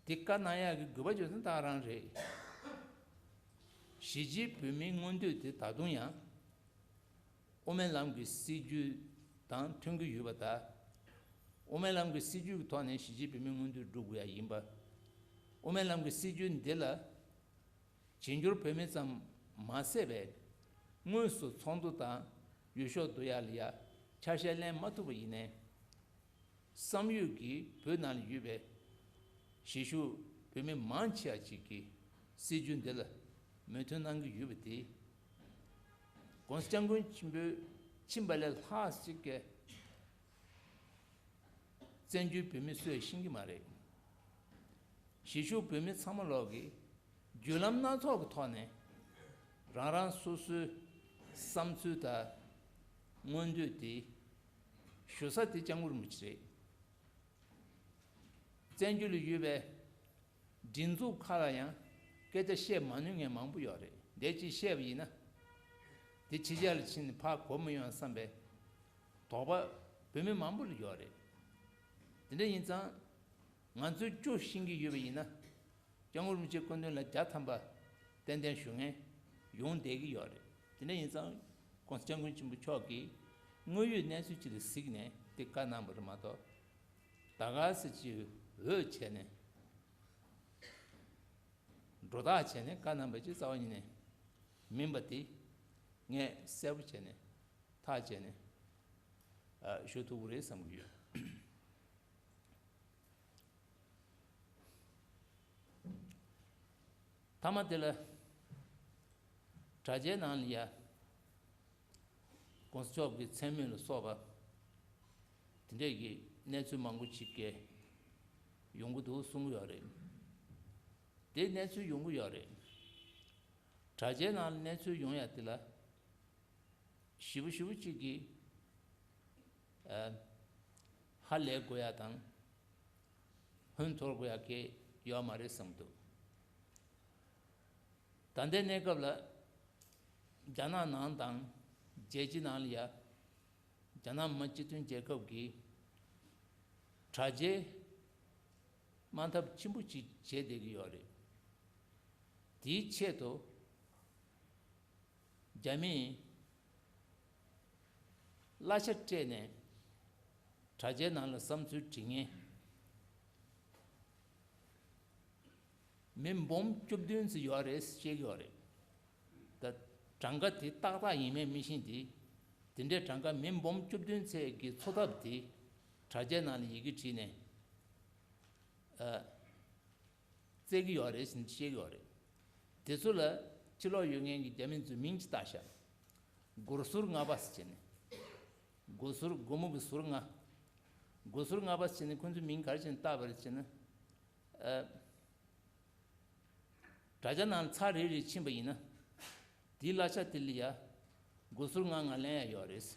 དེ་བཀའ་གནང་ཡག་གི་དགོས་པ་བརྗོད་ན་ད་རང་རེད། གཞིས་བྱེས་བོད་མིའི་མངོན་འདོད་དེ་ད་དུང་ཡང་དབུ་མའི་ལམ་གྱི་སྲིད་བྱུས་དང་མཐུན་གྱི་ཡོད་པ་དང་། དབུ་མའི་ལམ་གྱི་སྲིད་བྱུས་ཀྱི་ཐོག་ནས་གཞིས་བྱེས་བོད་མིའི་མངོན་འདོད་སྒྲུབ་དགོས་ཡ་ཡིན་པ། དབུ་མའི་ལམ་གྱི་སྲིད་བྱུས་འདི་ལ་བྱེས་འགྱུར་བོད་མི་ཙམ་མ་ཟད་པའི་དངོས་སུ་ཚོགས་འདུ་དང་འོས་ཤོག་བསྡུ་ཡ་ལ་ཡ་ཆ་ཤས་ལེན་མ་ཐུབ་པ་ཡིན་ནའི། བསམ་ཡོད་ཀྱིས་བོད་ནང་ལ་ཡོད་པའི་གཞིས་བཞུགས་བོད་མི་མང་ཆེ་བ་ཅིག་གིས་སྲིད་བྱུས་འདི་ལ་མོས་མཐུན་གནང་གི་ཡོད་པ་དེ། ༸གོང་ས་༸སྐྱབས་མགོན་ཆེན་པོ་ཕྱིན་པ་ལས་ལྷག་ཅིག་གིས་བཙན་བྱོལ་བོད་མི་སུས་ཤེས་ཀྱི་མ་རེད། གཞིས་བཞུགས་བོད་མི་ཚང་མ་ལོག་གིས་བརྒྱུད་ལམ་སྣ་ཚོགས་ཀྱི་ཐོག་ནས་རང་རང་སོ་སོའི་བསམ་ཚུལ་དང་མངོན་འདོད་དེ་ཞུ་ས་དེ་སྐྱབས་མགོན་རིན་པོ་ཆེ་རེད། བཙན་བྱོལ་ལ་ཡོད་པའི་སྒྲིག་འཛུགས་ཁག་ལ་ཡང་སྐད་ཆ་བཤད་མ་ནུས་མཁན་མང་པོ་ཡོད་རེད། འདས་ཅིག་བཤད་པ་ཡིན་ན། དེ་ཕྱི་རྒྱལ་ལ་ཕྱིན་ནས་ཕར་གོ་མི་ཡོང་བསམ་པའི་དོགས་པ་བོད་མི་མང་པོ་ལ་ཡོད་རེད། དེ་འདྲ་ཡིན་ཙང་། ང་ཚོས་སྐྱོ་ཤེས་ཀྱི་ཡོད་པ་ཡིན་ན། སྐྱབས་མགོན་རིན་པོ་ཆེའི་སྐུ་མདུན་ལ་བརྒྱ་ཐམ་པ་ཏན་ཏན་ཞུ་མཁན་ཡོང་བསྡད་ཀྱི་ཡོད་རེད། དེ་འདྲ་ཡིན་ཙང་༸གོང་ས་༸སྐྱབས་མགོན་ཆེན་པོ་མཆོག་གིས་དངོས་ཡོད་གནས་ཚུལ་ཅིག་ལ་གཟིགས་ནས་དེ་བཀའ་གནང་བ་རེད་མ་གཏོགས། ད་ག་ཟེ་ཅིག་འོས་བྱས་ནས་སྒྲོ་བཏགས་བྱས་ནས་བཀའ་གནང་བ་ཅིག་རྩ་བ་ཉིད་ནས་མིན་པ་དེ་ངས་གསལ་པོ་བྱས་ནས་ཐག་བཅད་ནས་ཨ་ཞུ་ཐུབ་ཀྱི་རེད་བསམ་གྱི་ཡོད། མཐའ་མ་དེ་ལ་དྲ་རྒྱའི་ནང་ལ་ཡ་༸གོང་ས་མཆོག་གི་མཚན་སྨོད་ལ་སོགས་པ་དེ་འདྲས་ཀྱི་གནས་ཚུལ་མང་པོ་ཅིག་གས་ཡོང་གི་འདུག་གསུང་གི་ཡོད་རེད། དེ་གནས་ཚུལ་ཡོང་གི་ཡོད་རེད། དྲ་རྒྱའི་ནང་ལ་གནས་ཚུལ་ཡོང་ཡ་དེ་ལ། ཞེ་པོ་ཞེ་པོ་གཅིག་གིས་ཨ་ཧ་ལས་དགོས་ཡ་དང་ཧོན་འཐོར་དགོས་ཡ་གང་ཡོད་མ་རེད་བསམ་འདུག་ད་ལྟའི་གནས་སྐབས་ལ་རྒྱ་ནག་ནང་དང་རྒྱལ་སྤྱི་ནང་ལ་ཡ་རྒྱ་ནག་མི་དམངས་སྤྱི་མཐུན་རྒྱལ་ཁབ་ཀྱིས་དྲ་རྒྱའི་དམག་འཐབ་ཆེན་པོ་ཅིག་བྱས་བསྡད་ཀྱི་ཡོད་རེད། དེའི་ཆེད་དུ། རྒྱ་མིས་གླ་ཆ་སྤྲད་ནས་དྲ་རྒྱའི་ནང་ལ་བསམ་ཚུལ་བྲིས་མཁན་མི་འབུམ་བཅུ་བདུན་ཙམ་ཡོད་རེད་བཤད་ཀྱི་ཡོད་རེད། ད་གྲངས་ཀ་དེ་ཏག་ཏག་ཡིན་མིན་མི་ཤེས་དེ། དེ་འདྲའི་གྲངས་ཀ་མི་འབུམ་བཅུ་བདུན་ཙམ་གྱི་འཚོ་ཐབས་དེ་དྲ་རྒྱའི་ནང་ལ་ཡི་གེ་བྲིས་ནས་ཨ། བཙལ་གྱི་ཡོད་རེད་ཟེར་ནས་བཤད་ཀྱི་ཡོད་རེད། དེ་ཚོ་ལ་ཕྱི་ལོགས་ཡོད་མཁན་གྱི་རྒྱ་མི་ཚོས་མིང་ཅིག་བཏགས་ཤག་སྒོ་ཟུར་ལྔ་པ་ཟེར་བྱས་ནས། སྒོ་ཟུར་སྒོ་མོ་གི་ཟུར་ལྔ། སྒོ་ཟུར་ལྔ་པ་ཟེར་བྱས་ནས་ཁོང་ཚོས་མིང་ག་རེ་བྱས་ནས་བཏགས་པ་རེད་ཟེར་ན། ཨ། དྲ་རྒྱ་ནང་ཚར་རེ་རེ་ཕྱིན་པ་ཡིན་ན། དེའི་གླ་ཆ་དེ་ལ་ཡ། སྒོ་ཟུར་ལྔ་ལྔ་ལེན་ཡ་ཡོད་རེད།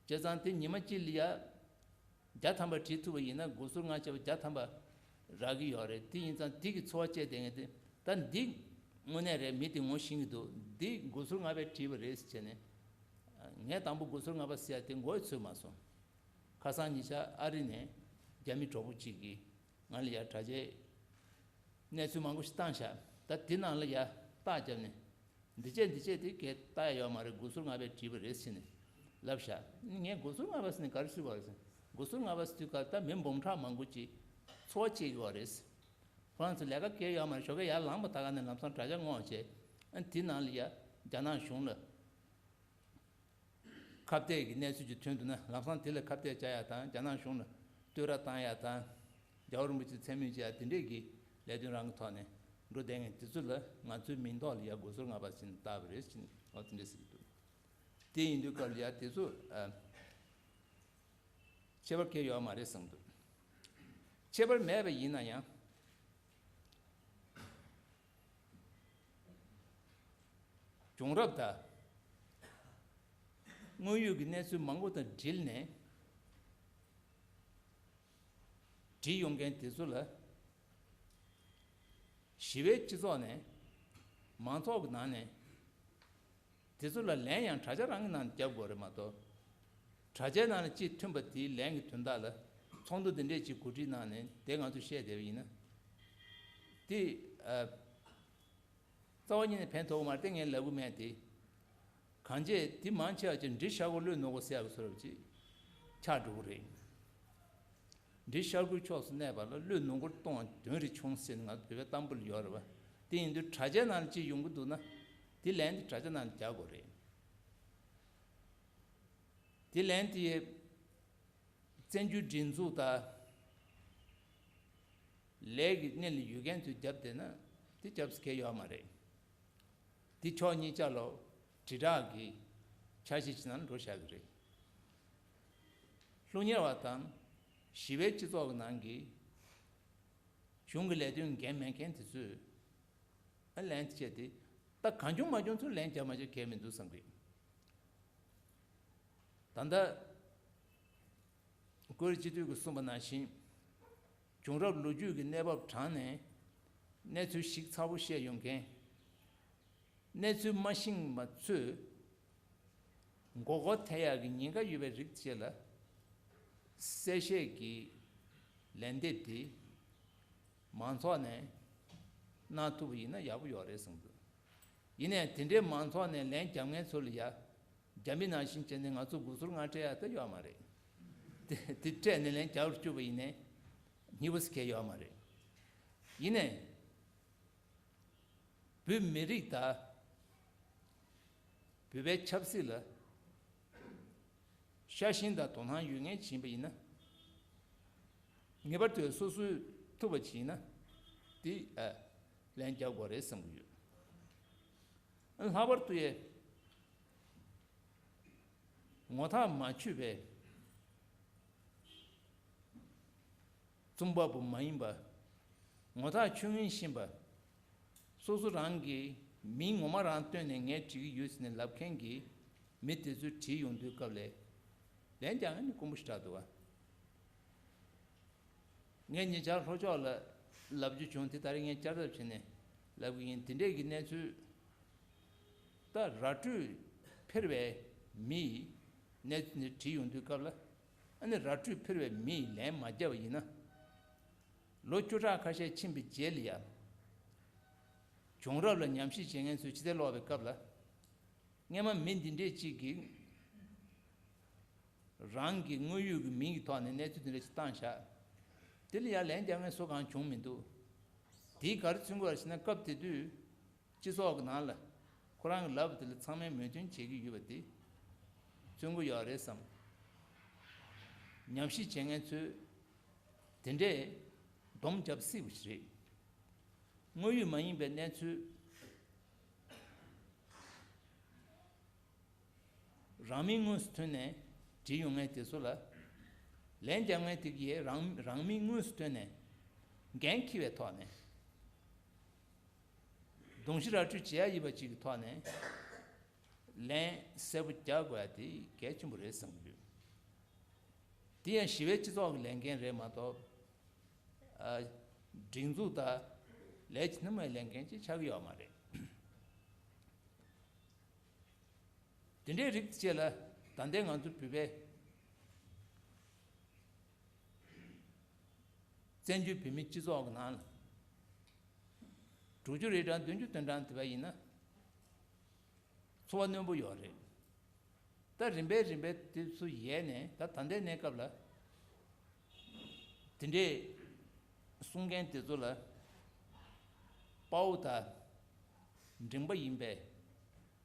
བྱས་ཙང་དེ་ཉི་མ་གཅིག་ལ་ཡ། བརྒྱ་ཐམ་པ་བྲིས་ཐུབ་པ་ཡིན་ན་སྒོ་ཟུར་ལྔ་བྱས་པ་བརྒྱ་ཐམ་པ་རག་གི་ཡོད་རེད། དེ་ཡིན་ཙང་དེ་གི་འཚོ་བ་སྐྱེལ་བསྡད་མཁན་དེ་ད་འདི་དངོས་གནས་རེད། མི་དེ་ངོ་ཤེས་ཀྱི་འདུག་འདི་སྒོ་ཟུར་ལྔ་པས་བྲིས་པ་རེད་ཟེར་ནས། ངས་དང་པོ་སྒོ་ཟུར་ལྔ་པ་ཟེར་ཡ་དེ་མགོ་ཡི་ཚོད་མ་སོང་། ཁ་སང་ཉེ་ཆར་ཨ་རི་ནས་རྒྱ་མི་གྲོགས་པོ་གཅིག་གིས་ང་ལ་ཡ་དྲ་རྒྱའི་གནས་ཚུལ་མང་པོ་ཞིག་བཏང་ཤག་ད་དེ་ནང་ལ་ཡ་རྟགས་བརྒྱབ་ནས། འདི་བྱས་འདི་བྱས་དེ་གས་ལྟ་ཡ་ཡོད་མ་རེད། སྒོ་ཟུར་ལྔ་པས་བྲིས་པ་རེད་ཟེར་ནས་ལབ་ཤག་ངས་སྒོ་ཟུར་ལྔ་པ་ཟེར་ནས་ག་རེ་ཞུས་པ་རེད་ཟེར། སྒོ་ཟུར་ལྔ་པ་ཟེར་དུས་ག་ད་མི་འབུམ་ཕྲག་མང་པོ་ཅིག་འཚོ་བ་སྐྱེལ་གྱི་ཡོད་རེད། ཁོ་རང་ཚོ་ལས་ཀ་གས་ཡོད་མ་རེད། ཞོགས་ཀས་ཡར་ལངས་པ་ད་ག་ནས་ལམ་སང་དྲ་རྒྱ་སྔོག་བྱས། ཨ་དེ་ནང་ལ་ཡ་རྒྱ་ནག་གཞུང་ལ་ཁ་གཏད་ཀྱི་གནས་ཚུལ་ཅིག་ཐོན་འདུག་ན་ལམ་སང་དེ་ལ་ཁ་གཏད་བཅག་ཡ་དང་རྒྱ་ནག་གཞུང་ལ་བསྟོད་ར་བཏང་ཡ་དང་། རྒྱལ་བ་རིན་པོ་ཆེ་མཚན་སྨོད་བྱེད་ཡ་དེ་འདྲས་ཀྱི་ལས་དོན་རང་གི་ཐོག་ནས་འགྲོ་བསྡད་མཁན་དེ་ཚོ་ལ་ང་ཚོའི་མིང་ཐོག་ལ་ཡ་སྒོ་ཟུར་ལྔ་པ་ཟེར་ནས་བཏགས་པ་རེད་ཟེར་ནས་ཨོ་དེ་འདྲས་ཟེར་གྱི་འདུག་དེ་ཡིན་དུས་སྐབས་ལ་ཡ་དེ་ཚོ་ཨ། ཁྱད་པར་གང་ཡང་ཡོད་མ་རེད་བསམ་འདུག་ཁྱད་པར་མེད་པ་ཡིན་ན་ཡང་། བྱུང་རབས་དང་དངོས་ཡོད་ཀྱི་གནས་ཚུལ་མང་པོ་དང་འབྲེལ་ནས་བྲིས་ཡོང་མཁན་དེ་ཚོ་ལ་ཞི་བའི་སྤྱི་ཚོགས་ནས་མང་ཚོགས་ཀྱི་ནང་ནས། དེ་ཚོ་ལ་ལན་ཡང་དྲ་རྒྱ་རང་གི་ནང་ནས་རྒྱབ་དགོས་རེད་མ་གཏོགས། དྲ་རྒྱའི་ནང་ལ་ཅིག་ཐོན་པ་དེའི་ལན་གྱི་དོན་དག་ལ་ཚོགས་འདུ་འདི་འདྲས་ཅིག་གོ་སྒྲིག་གནང་ནས་དེ་ང་ཚོས་བཤད་བསྡད་པ་ཡིན་ན། དེ་ཨ། རྩ་བ་ཉིད་ནས་ཕན་ཐོགས་མ་རེད་དེ་ངས་ལབ་གི་མེད་དེ། གང་བྱས་དེ་མང་ཆེ་བ་ཅིག་འབྲི་ཤར་སྒོར་བློས་ནོར་སྒོར་ཟེར་ཡག་གི་བཟོ་འདྲ་ཅིག་ཆགས་འགྲོ་གི་རེད། འབྲི་ཤར་སྒོའི་ཕྱོགས་སུ་གནས་པ་ལ་བློས་ནོར་སྒོར་གཏོང་བ་དོན་རེ་བྱུང་ཟེར་ནས་ང་ཚོ་བོད་པའི་གཏམ་དཔེ་ལ་ཡོད་རེད་བ། དེ་ཡིན་དུས་དྲ་རྒྱའི་ནང་ལ་ཅིག་ཡོང་གི་འདུག་ན། དེ་ལན་དེ་དྲ་རྒྱ་ནང་ལ་རྒྱག་དགོས་རེད། དེ་ལན་དེ་ཡི་བཙན་བྱོལ་སྒྲིག་འཛུགས་དང་ལས་ཀྱི་སྣེ་ལ་ཡོད་མཁན་ཚོས་རྒྱབ་བསྡད་ན་དེ་རྒྱབ་ས་གང་ཡང་ཡོད་མ་རེད། དེ་ཕྱོགས་གཉིས་ཆ་ལ་དྲིལ་བསྒྲགས་ཀྱི་འཆར་གཞི་ཅིག་ནང་འགྲོ་བཞག་གི་རེད། སློབ་གཉེར་བ་དང་ཞི་བའི་སྤྱི་ཚོགས་ཀྱི་ནང་གི་གཞུང་གི་ལས་དོན་འགན་མེད་མཁན་དེ་ཚོས་ཨ་ལན་བྱས་ཏེ་ད་གང་བྱུང་མ་བྱུང་ཚུར་ལན་རྒྱབ་མ་བྱས་གལ་མི་འདུག་བསམ་གི། ད་ལྟ་ཀུ་རེ་སྤྱི་འཐུས་ཀྱིས་གསུངས་པ་ནང་བཞིན། བྱུང་རབས་ལོ་རྒྱུས་ཀྱི་གནས་བབ་དྲངས་ནས་གནས་ཚུལ་ཞིབ་ཚགས་པོ་བཤད་ཡོང་མཁན། གནས་ཚུལ་མ་ཤེས་པ་ཚོས་མགོ་སྐོར་ཐེབས་ཡག་གི་ཉེན་ཁ་ཡོད་པའི་རིགས་བཅས་ལ་གསལ་བཤད་ཀྱི་ལན་འདེབས་དེ་མང་ཚོགས་ནས་ གནང་ཐུབ་པ་ཡིན་ན་ཡག་པོ་ཡོད་རེད་བསམ་འདུག་ཡིན་ནའི་དེ་འདྲའི་མང་ཚོགས་ནས་ལན་རྒྱབ་མཁན་ཚོ་ལ་ཡ། རྒྱ་མི་ནང་བཞིན་བྱས་ནས་ང་ཚོ་དགུ་ཟུར་ལྔ་སྤྲད་ཡ་ད་ཡོད་མ་རེད། དེ་དེ་སྤྲད་ནས་ལན་རྒྱབ་བཅུག་པ་ཡིན་ནའི་སྙི་པོ་ཟེར་མཁན་ཡོད་མ་རེད། ཡིན་ནའི། བོད་མི་རིགས་དང་། བོད་པའི་ཆབ་སྲིད་ལ་ཤ་ཞེན་དང་དོ་སྣང་ཡོད་མཁན་ཞིག་ཡིན་པ་ཡིན་ན། ངེས་པར་དུ་སོ་སོས་ཐུབ་པ་ཞིག་ཡིན་ན། དེ་ཨ། ལན་རྒྱག་དགོས་རེད་བསམ་གྱི་ཡོད། ལྷག་པར་དུ་ཡ། ངོ་ཐག་མ་ཆོད་པའི་རྩོམ་པ་པོ་མ་ཡིན་པ། ངོ་ཐག་ཆོད་མཁན་ཤེས་པ། སོ་སོ་རང་གི་མིང་ངོ་མ་རང་བཏོན་ནས་ངས་བྲིས་ཀྱི་ཡོད་ཟེར་ནས་ལབ་མཁན་གྱི་མི་དེ་ཚོས་བྲིས་ཡོང་དུས་སྐབས་ལ། ལན་རྒྱག་མཁན་ནི་དཀོན་པོ་ཞེ་དྲག་འདུག་བ། ངས་ཉེ་ཆར་ལྷོ་ཕྱོགས་ལ་ལབ་རྒྱུ་བྱུང་། དེ་ད་རེས་ངས་བསྐྱར་ལྡབ་བྱས་ནས་ལབ་གི་ཡིན། དེ་འདྲས་ཀྱི་གནས་ཚུལ། ད་ར་སྤྲོད་ཕེར་བའི་མི་ཡིས་གནས་ཚུལ་འདི་བྲིས་ཡོང་དུས་སྐབས་ལ། ཨ་ནི་ར་སྤྲོད་ཕེར་བའི་མི་ཡིས་ལན་མ་བརྒྱབ་པ་ཡིན་ན། ལོ་བཅུ་ཕྲག་ཁ་ཤས་ཕྱིན་པའི་རྗེས་ལ་ཡ། བྱུང་རབས་ལ་ཉམས་ཞིབ་བྱེད་མཁན་ཚོས་ཕྱི་བལྟས་ཀློག་པའི་སྐབས་ལ། སྔས་མ་མི་འདི་འདྲས་གཅིག་གིས་རང་གི་དངོས་ཡོད་ཀྱི་མིང་གི་ཐོག་ནས་གནས་ཚུལ་འདི་འདྲ་ཞིག་བཏང་བཞག་དེ་ལ་ཡང་ལན་རྒྱག་མཁན་སུ་གང་བྱུང་མི་འདུག་དེའི་ག་རེ་མཚོན་གྱི་ཡོད་རེད་ཟེར་ན། སྐབས་དེ་དུས་སྤྱི་ཚོགས་ཀྱི་ནང་ལ་ཁོ་རང་གི་ལབ་པ་དེ་ལ་ཚང་མས་མོས་མཐུན་བྱེད་ཀྱི་ཡོད་པ་དེ་མཚོན་གྱི་ཡོད་རེད་བསམ། ཉམས་ཞིབ་བྱེད་མཁན་ཚོས་དེ་འདྲས་སྡོམ་རྒྱབ་སྲིད་པ་ཞིག་རེད། དངོས་ཡོད་མ་ཡིན་པའི་གནས་ཚུལ། རང་མིང་དངོས་སུ་ཐོན་ནས་བྲིས་ཡོང་མཁན་དེ་ཚོ་ལ། ལན་རྒྱག་མཁན་དེ་གིས་རང་རང་མིང་དངོས་སུ་ཐོན་ནས་འགན་འཁྱེར་བའི་ཐོག་ནས། གདོང་གཞི་ར་སྤྲོད་བྱེད་ཡ་ཡིན་པ་ཅིག་གི་ཐོག་ནས་ལན་གསལ་པོ་རྒྱག་དགོས་ཡ་དེ་གལ་ཆེན་པོ་རེད་བསམ་གྱི་ཡོད། དེ་ཡང་ཞི་བའི་སྤྱི་ཚོགས་ཀྱི་ལས་འགན་རེད་མ་གཏོགས། ཨ། སྒྲིག་འཛུགས་དང་ལས་བྱེད་ནི་མའི་ལས་འགན་ཅིག་ཆགས་ཀྱི་ཡོད་མ་རེད། དེ་འདྲའི་རིགས་བཅས་ལ་ད་ལྟའི་ང་ཚོ་བོད་པའི་བཙན་བྱོལ་བོད་མིའི་སྤྱི་ཚོགས་ཀྱི་ནང་ལ་དྲུག་ཅུ་རེ་གྲངས་བདུན་ཅུ་དོན་གྲངས་དེ་བ་ཡིན་ན་འཚོ་བ་རྣོན་པོ་ཡོད་རེད། ད་རིམ་པས་རིམ་པས་དེ་ཚོ་ཡལ་ནས་ད་ད་ལྟའི་གནས་སྐབས་ལ། དེ་འདྲའི་གསུང་མཁན་དེ་ཚོ་ལ་དཔའ་བོ་དང་འགྲན་པ་ཡིན་པའི་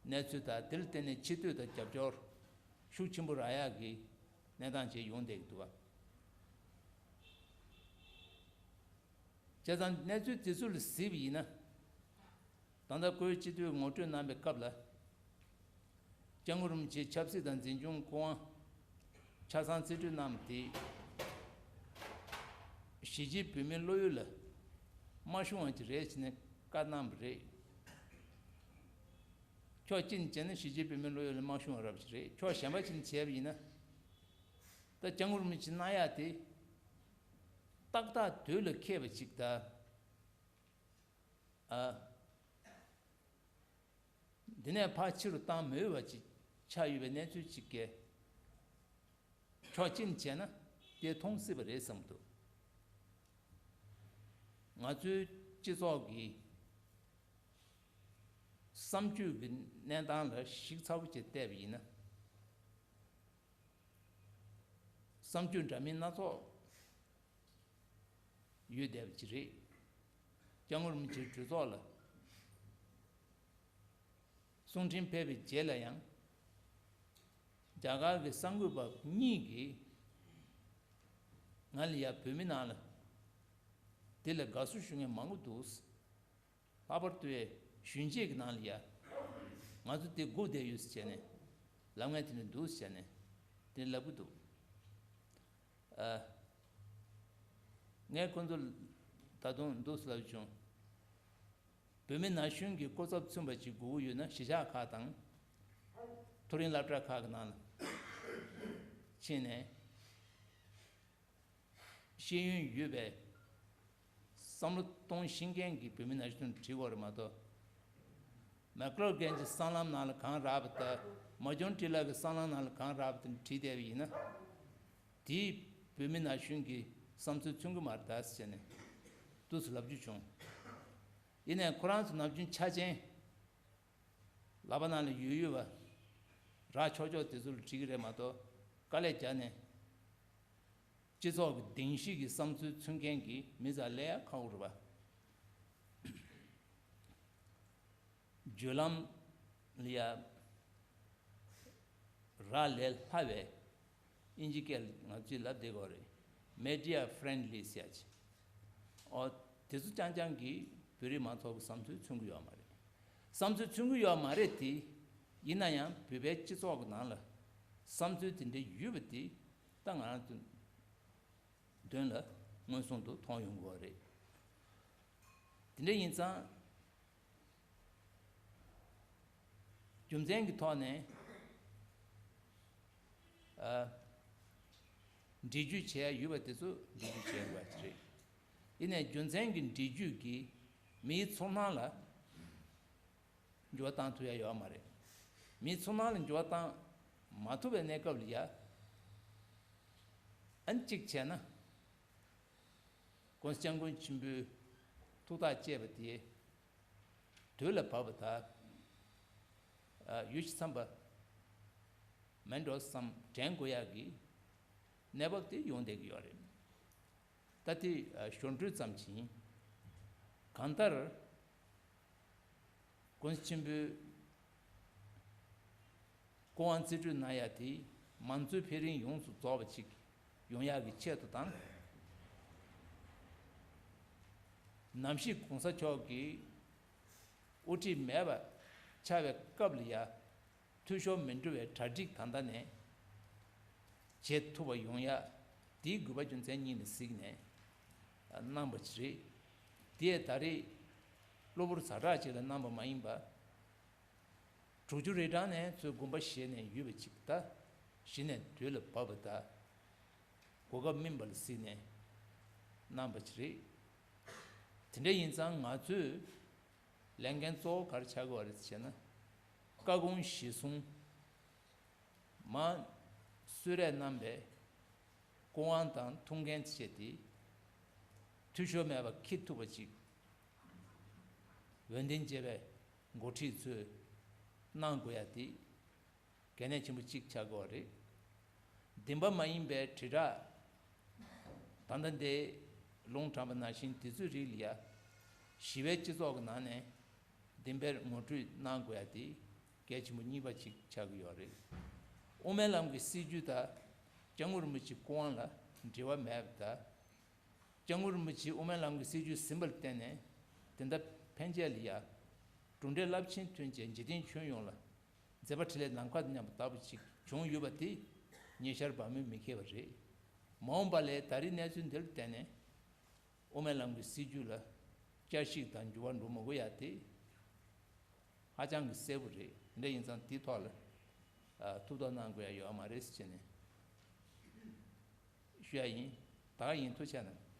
གནས་ཚུལ་དང་། དེར་བརྟེན་ནས་ཆེ་བསྟོད་དང་རྒྱབ་སྐྱོར་ཤུགས་ཆེན་པོ་རག་ཡག་གི་གནས་སྟངས་ཅིག་ཡོང་བསྡད་ཀྱི་འདུག་བ། བྱས་ཙང་གནས་ཚུལ་དེ་ཚོ་ལ་གཟིགས་པ་ཡིན་ན། ད་ལྟ་ཀོའི་སྤྱི་འཐུས་ངོ་སྤྲོད་གནང་བའི་སྐབས་ལ། སྐྱབས་མགོན་རིན་པོ་ཆེའི་ཆབ་སྲིད་དང་འཛིན་སྐྱོང་སྐུ་དབང་ཆ་ཚང་རྩིས་སྤྲོད་གནང་བ་དེ། གཞིས་བྱེས་བོད་མིའི་བློ་ཡུལ་ལ་མ་ཤོང་བ་ཅིག་རེད་ཟེར་ནས་བཀའ་གནང་བ་རེད། ཕྱོགས་གཅིག་ནས་བྱས་ན་གཞིས་བྱེས་བོད་མིའི་བློ་ཡུལ་ལ་མ་ཤོང་བ་རབ་ཅིག་རེད། ཕྱོགས་གཞན་པ་ཅིག་ནས་བྱས་པ་ཡིན་ན། ད་སྐྱབས་མགོན་རིན་པོ་ཆེ་གནང་ཡག་དེ་ཏག་ཏག་དུས་ལ་འཁེལ་བ་ཅིག་དང་། ཨ། འདི་ནས་ཕར་ཕྱི་རུ་བཏང་མི་འོས་པ་ཅིག་ཆགས་ཡོད་པའི་གནས་ཚུལ་ཅིག་གིས། ཕྱོགས་གཅིག་ནས་བྱས་ན་དེ་མཐོང་སྲིད་པ་རེད་བསམ་འདུག་ང་ཚོའི་སྤྱི་ཚོགས་ཀྱི་བསམ་སྤྱོད་ཀྱི་གནས་སྟངས་ལ་ཞིབ་ཚགས་པོ་ཅིག་བལྟས་པ་ཡིན་ན། བསམ་སྤྱོད་འདྲ་མིན་སྣ་ཚོགས་ཡོད་བསྡད་པ་ཅིག་རེད། སྐྱབས་མགོན་རིན་པོ་ཆེའི་གྲོས་ཚོགས་ལ་གསུང་འཕྲིན་ཕེབས་པའི་རྗེས་ལ་ཡང་། རྒྱ་གར་གྱི་གསར་འགོད་པ་གཉིས་ཀྱིས་ང་ལ་ཡ་བོད་མི་ནང་ལ་དེ་ལ་དགའ་བསུ་ཞུ་མཁན་མང་པོ་འདུག་ལྷག་པར་དུ་གཞོན་སྐྱེས་ཀྱི་ནང་ལ་ཡ། ང་ཚོ་དེ་སྒུག་བསྡད་ཡོད་ཟེར་བྱས་ནས་ལབ་མཁན་དེ་འདྲ་འདུག་ཟེར་བྱས་ནས་དེ་ལབ་ཀྱི་འདུག་ཨ། ངས་ཁོ་ཚོ་ད་དུང་འདུག་ཟེར་ལབ་བྱུང་། བོད་མི་ན་གཞོན་གྱི་སྐུ་ཚབ་མཚོན་པ་ཅིག་དགོས་ཀྱི་ཡོད་ན་གཞིས་ཆགས་ཁག་དང་། མཐོ་རིམ་སློབ་གྲྭ་ཁག་གི་ནང་ལ་ཕྱིན་ནས། ཤེས་ཡོན་ཡོད་པའི་བསམ་བློ་གཏོང་ཤེས་མཁན་གྱི་བོད་མི་ན་གཞོན་བྲིས་དགོས་རེད་མ་གཏོགས། མེག་ལོར་གན་གྱི་སྲང་ལམ་ནང་ལ་གང་རག་པ་དང་། མ་ཇོན་ཊི་ལགས་ཀྱི་སྲང་ལམ་ནང་ལ་གང་རག་པ་དེ་བྲིས་བསྡད་པ་ཡིན་ན། དེས་བོད་མི་ན་གཞོན་གྱི་བསམ་ཚུལ་མཚོན་གྱི་མ་རེད་ད་ཟེར་ནས་འདུག་སེ་ལབ་རྒྱུ་བྱུང་། ཡིན་ནའི་ཁོ་རང་ཚོ་ནམ་རྒྱུན་ཆ་ཅན། ལག་པ་ནང་ལ་ཡོད་ཡོད་པ། རག་ཆོག་ཆོག་དེ་ཚོ་ལ་བྲིས་ཀྱི་རེད་མ་གཏོགས། དཀའ་ལས་བརྒྱབ་ནས། སྤྱི་ཚོགས་ཀྱི་བདེན་བཞི་གི་བསམ་ཚུལ་མཚོན་མཁན་གྱི་མི་ཚོ་ལས་ཡ་ཁག་པོ་རེད་པ། བརྒྱུད་ལམ་ལ་ཡ། རག་ལས་སླ་བའི། དབྱིན་ཇི་སྐད་ལ་ང་ཚོས་ལབ་བསྡད་ཀྱི་ཡོད་རེད། མེ་ཌི་ཡ་ཕ་རེན་ཌི་ལི་ཟེར་ཡ་ཅིག་ཨོ། དེ་ཚོ་རྐྱང་རྐྱང་གིས་བོད་རིགས་མང་ཚོགས་ཀྱི་བསམ་ཚུལ་མཚོན་གྱི་ཡོད་མ་རེད། བསམ་ཚུལ་མཚོན་གྱི་ཡོད་མ་རེད་དེ། ཡིན་ན་ཡང་བོད་པའི་སྤྱི་ཚོགས་ཀྱི་ནང་ལ་བསམ་ཚུལ་དེ་འདྲ་ཡོད་པ་དེ་ད་ང་རང་ཚོ་མདུན་ལ་མངོན་སུམ་དུ་མཐོང་ཡོང་གི་ཡོད་རེད། དེ་འདྲ་ཡིན་ཙང་། རྒྱུ་མཚན་གྱི་ཐོག་ནས། ཨ། འགྲེལ་བརྗོད་བྱེད་ཡ་ཡོད་པ་དེ་ཚོ་འགྲེལ་བརྗོད་བྱེད་དགོས་པ་རེད། ཡིན་ནའི་རྒྱུ་མཚན་གྱི་འགྲེལ་བརྗོད་ཀྱིས་མིའི་ཚོར་སྣང་ལ་འགྱུར་བ་བཏང་ཐུབ་ཡ་ཡོད་མ་རེད། མིའི་ཚོར་སྣང་ལ་འགྱུར་བ་བཏང་མ་ཐུབ་པའི་གནས་སྐབས་ལ་ཡ། ཨ་ནི་གཅིག་བྱས་ན། ༸གོང་ས་༸སྐྱབས་མགོན་ཆེན་པོའི་ཐུགས་ཐག་བཅད་པ་དེ། དུས་ལ་བབ་པ་དང་། ཡུལ་ཕྱེ་མཚམས་པ་མེད་འགྲོ་བསམ་དྲན་དགོས་ཡག་གི་གནས་བབ་དེ་ཡོང་བསྡད་ཀྱི་ཡོད་རེད། ད་དེ་ཞོར་འཕྲོས་ཙམ་ཞིག་ཡིན། གང་ལྟར། ༸གོང་ས་ཆེན་པོའི་སྐུ་དབང་རྩིས་སྤྲོད་གནང་ཡ་དེ་མང་གཙོའི་འཕེལ་རིམ་ཡོངས་སུ་རྫོགས་པ་ཅིག་ཡོང་ཡག་གི་ཆེད་དུ་དང་། ནམ་ཞིག་༸གོང་ས་མཆོག་གིས་དབུ་ཁྲིད་མེད་པ་ཆགས་པའི་སྐབས་ལ་ཡ། འཐུས་ཤོར་མི་འགྲོ་བའི་གྲ་སྒྲིག་ད་ལྟ་ནས་བྱེད་ཐུབ་པ་ཡོང་ཡ། དེའི་དགོས་པ་རྒྱུ་མཚན་གཉིས་ལ་གཟིགས་ནས་གནང་བ་ཞིག་རེད། དེས་ད་རེས་གློ་བུར་ཛ་དྲག་ཅིག་ལ་གནང་བ་མ་ཡིན་པ། དྲུག་ཅུ་རེ་གྲངས་ནས་ཚུར་དགོངས་པ་བཞེས་ནས་ཡོད་པ་ཅིག་ད་གཞི་ནས་དུས་ལ་བབ་པ་དང་། གོ་སྐབས་སྨིན་པ་ལ་གཟིགས་ནས་གནང་བ་ཞིག་རེད། དེ་འདྲ་ཡིན་ཙང་ང་ཚོས་ལས་འགན་གཙོ་བོ་ག་རེ་ཆགས་ཀྱི་ཡོད་རེད་ཟེར་ན། བཀའ་དགོངས་གཞིར་བཟུང་མ་གསོལ་རས་གནང་བའི་སྐུ་དབང་དང་ཐུགས་འགན་བཞེས་ཏེ། འཐུས་ཤོར་མེད་པར་འཁྱེར་ཐུབ་པ་ཅིག་འོས་འདེམས་བྱས་པའི་འགོ་ཁྲིད་ཚོས་གནང་དགོས་ཡ་དེ་གལ་གནད་ཆེན་པོ་གཅིག་ཆགས་ཀྱི་ཡོད་རེད། བདེན་པ་མ་ཡིན་པའི་དྲིལ་བསྒྲགས། ད་ལྟ་འདིར་ལུང་དྲངས་པ་ནང་བཞིན་དེ་ཚོའི་རིགས་ལ་ཡ། ཞི་བའི་སྤྱི་ཚོགས་ཀྱི་ནང་ནས་བདེན་པར་ངོ་སྤྲོད་གནང་དགོས་ཡ་དེ་གལ་ཆེན་པོ་གཉིས་པ་ཅིག་ཆགས་ཀྱི་ཡོད་རེད། དབུ་མའི་ལམ་གྱི་སྲིད་བྱུས་དང་སྐྱབས་མགོན་རིན་པོ་ཆེའི་སྐུ་དབང་ལ་འབྲེལ་བ་མེད་པ་དང་། སྐྱབས་མགོན་རིན་པོ་ཆེས་དབུ་མའི་ལམ་གྱི་སྲིད་བྱུས་ཟིན་པར་བརྟེན་ནས་དེ་འདྲ་ཕན་ཆད་ལ་ཡ། གྲུབ་འབྲས་རླབས་ཆེན་ཐོན་བྱས་འཇིག་རྟེན་ཁྱོན་ཡོངས་ལ་མཛད་པ་འཕྲིན་ལས་ནམ་མཁའ་དང་མཉམ་པ་ལྟ་བུ་ཅིག་བྱུང་ཡོད་པ་དེ་ཉེ་ཆར་བར་མོས་མི་ཁེལ་བ་རེད། མ་འོངས་པ་ལ་ད་རེས་གནས་ཚུལ་འདི་ལ་བརྟེན་ནས་དབུ་མའི་ལམ་གྱི་སྲིད་བྱུས་ལ་བསྐྱར་ཞིབ་དང་འགྱུར་བ་འགྲོ་མི་དགོས་ཡ་དེ་ཧ་ཅང་གི་གསལ་པོ་རེད། འདི་འདྲ་ཡིན་ཙང་དེའི་ཐོག་ལ་ཐུགས་དོགས་གནང་དགོས་ཡ་ཡོད་མ་རེད་ཟེར་བྱས་ནས། ཞུ་ཡ་ཡིན། ད་ག་ཡིན། ཐུགས་རྗེ་གནང་།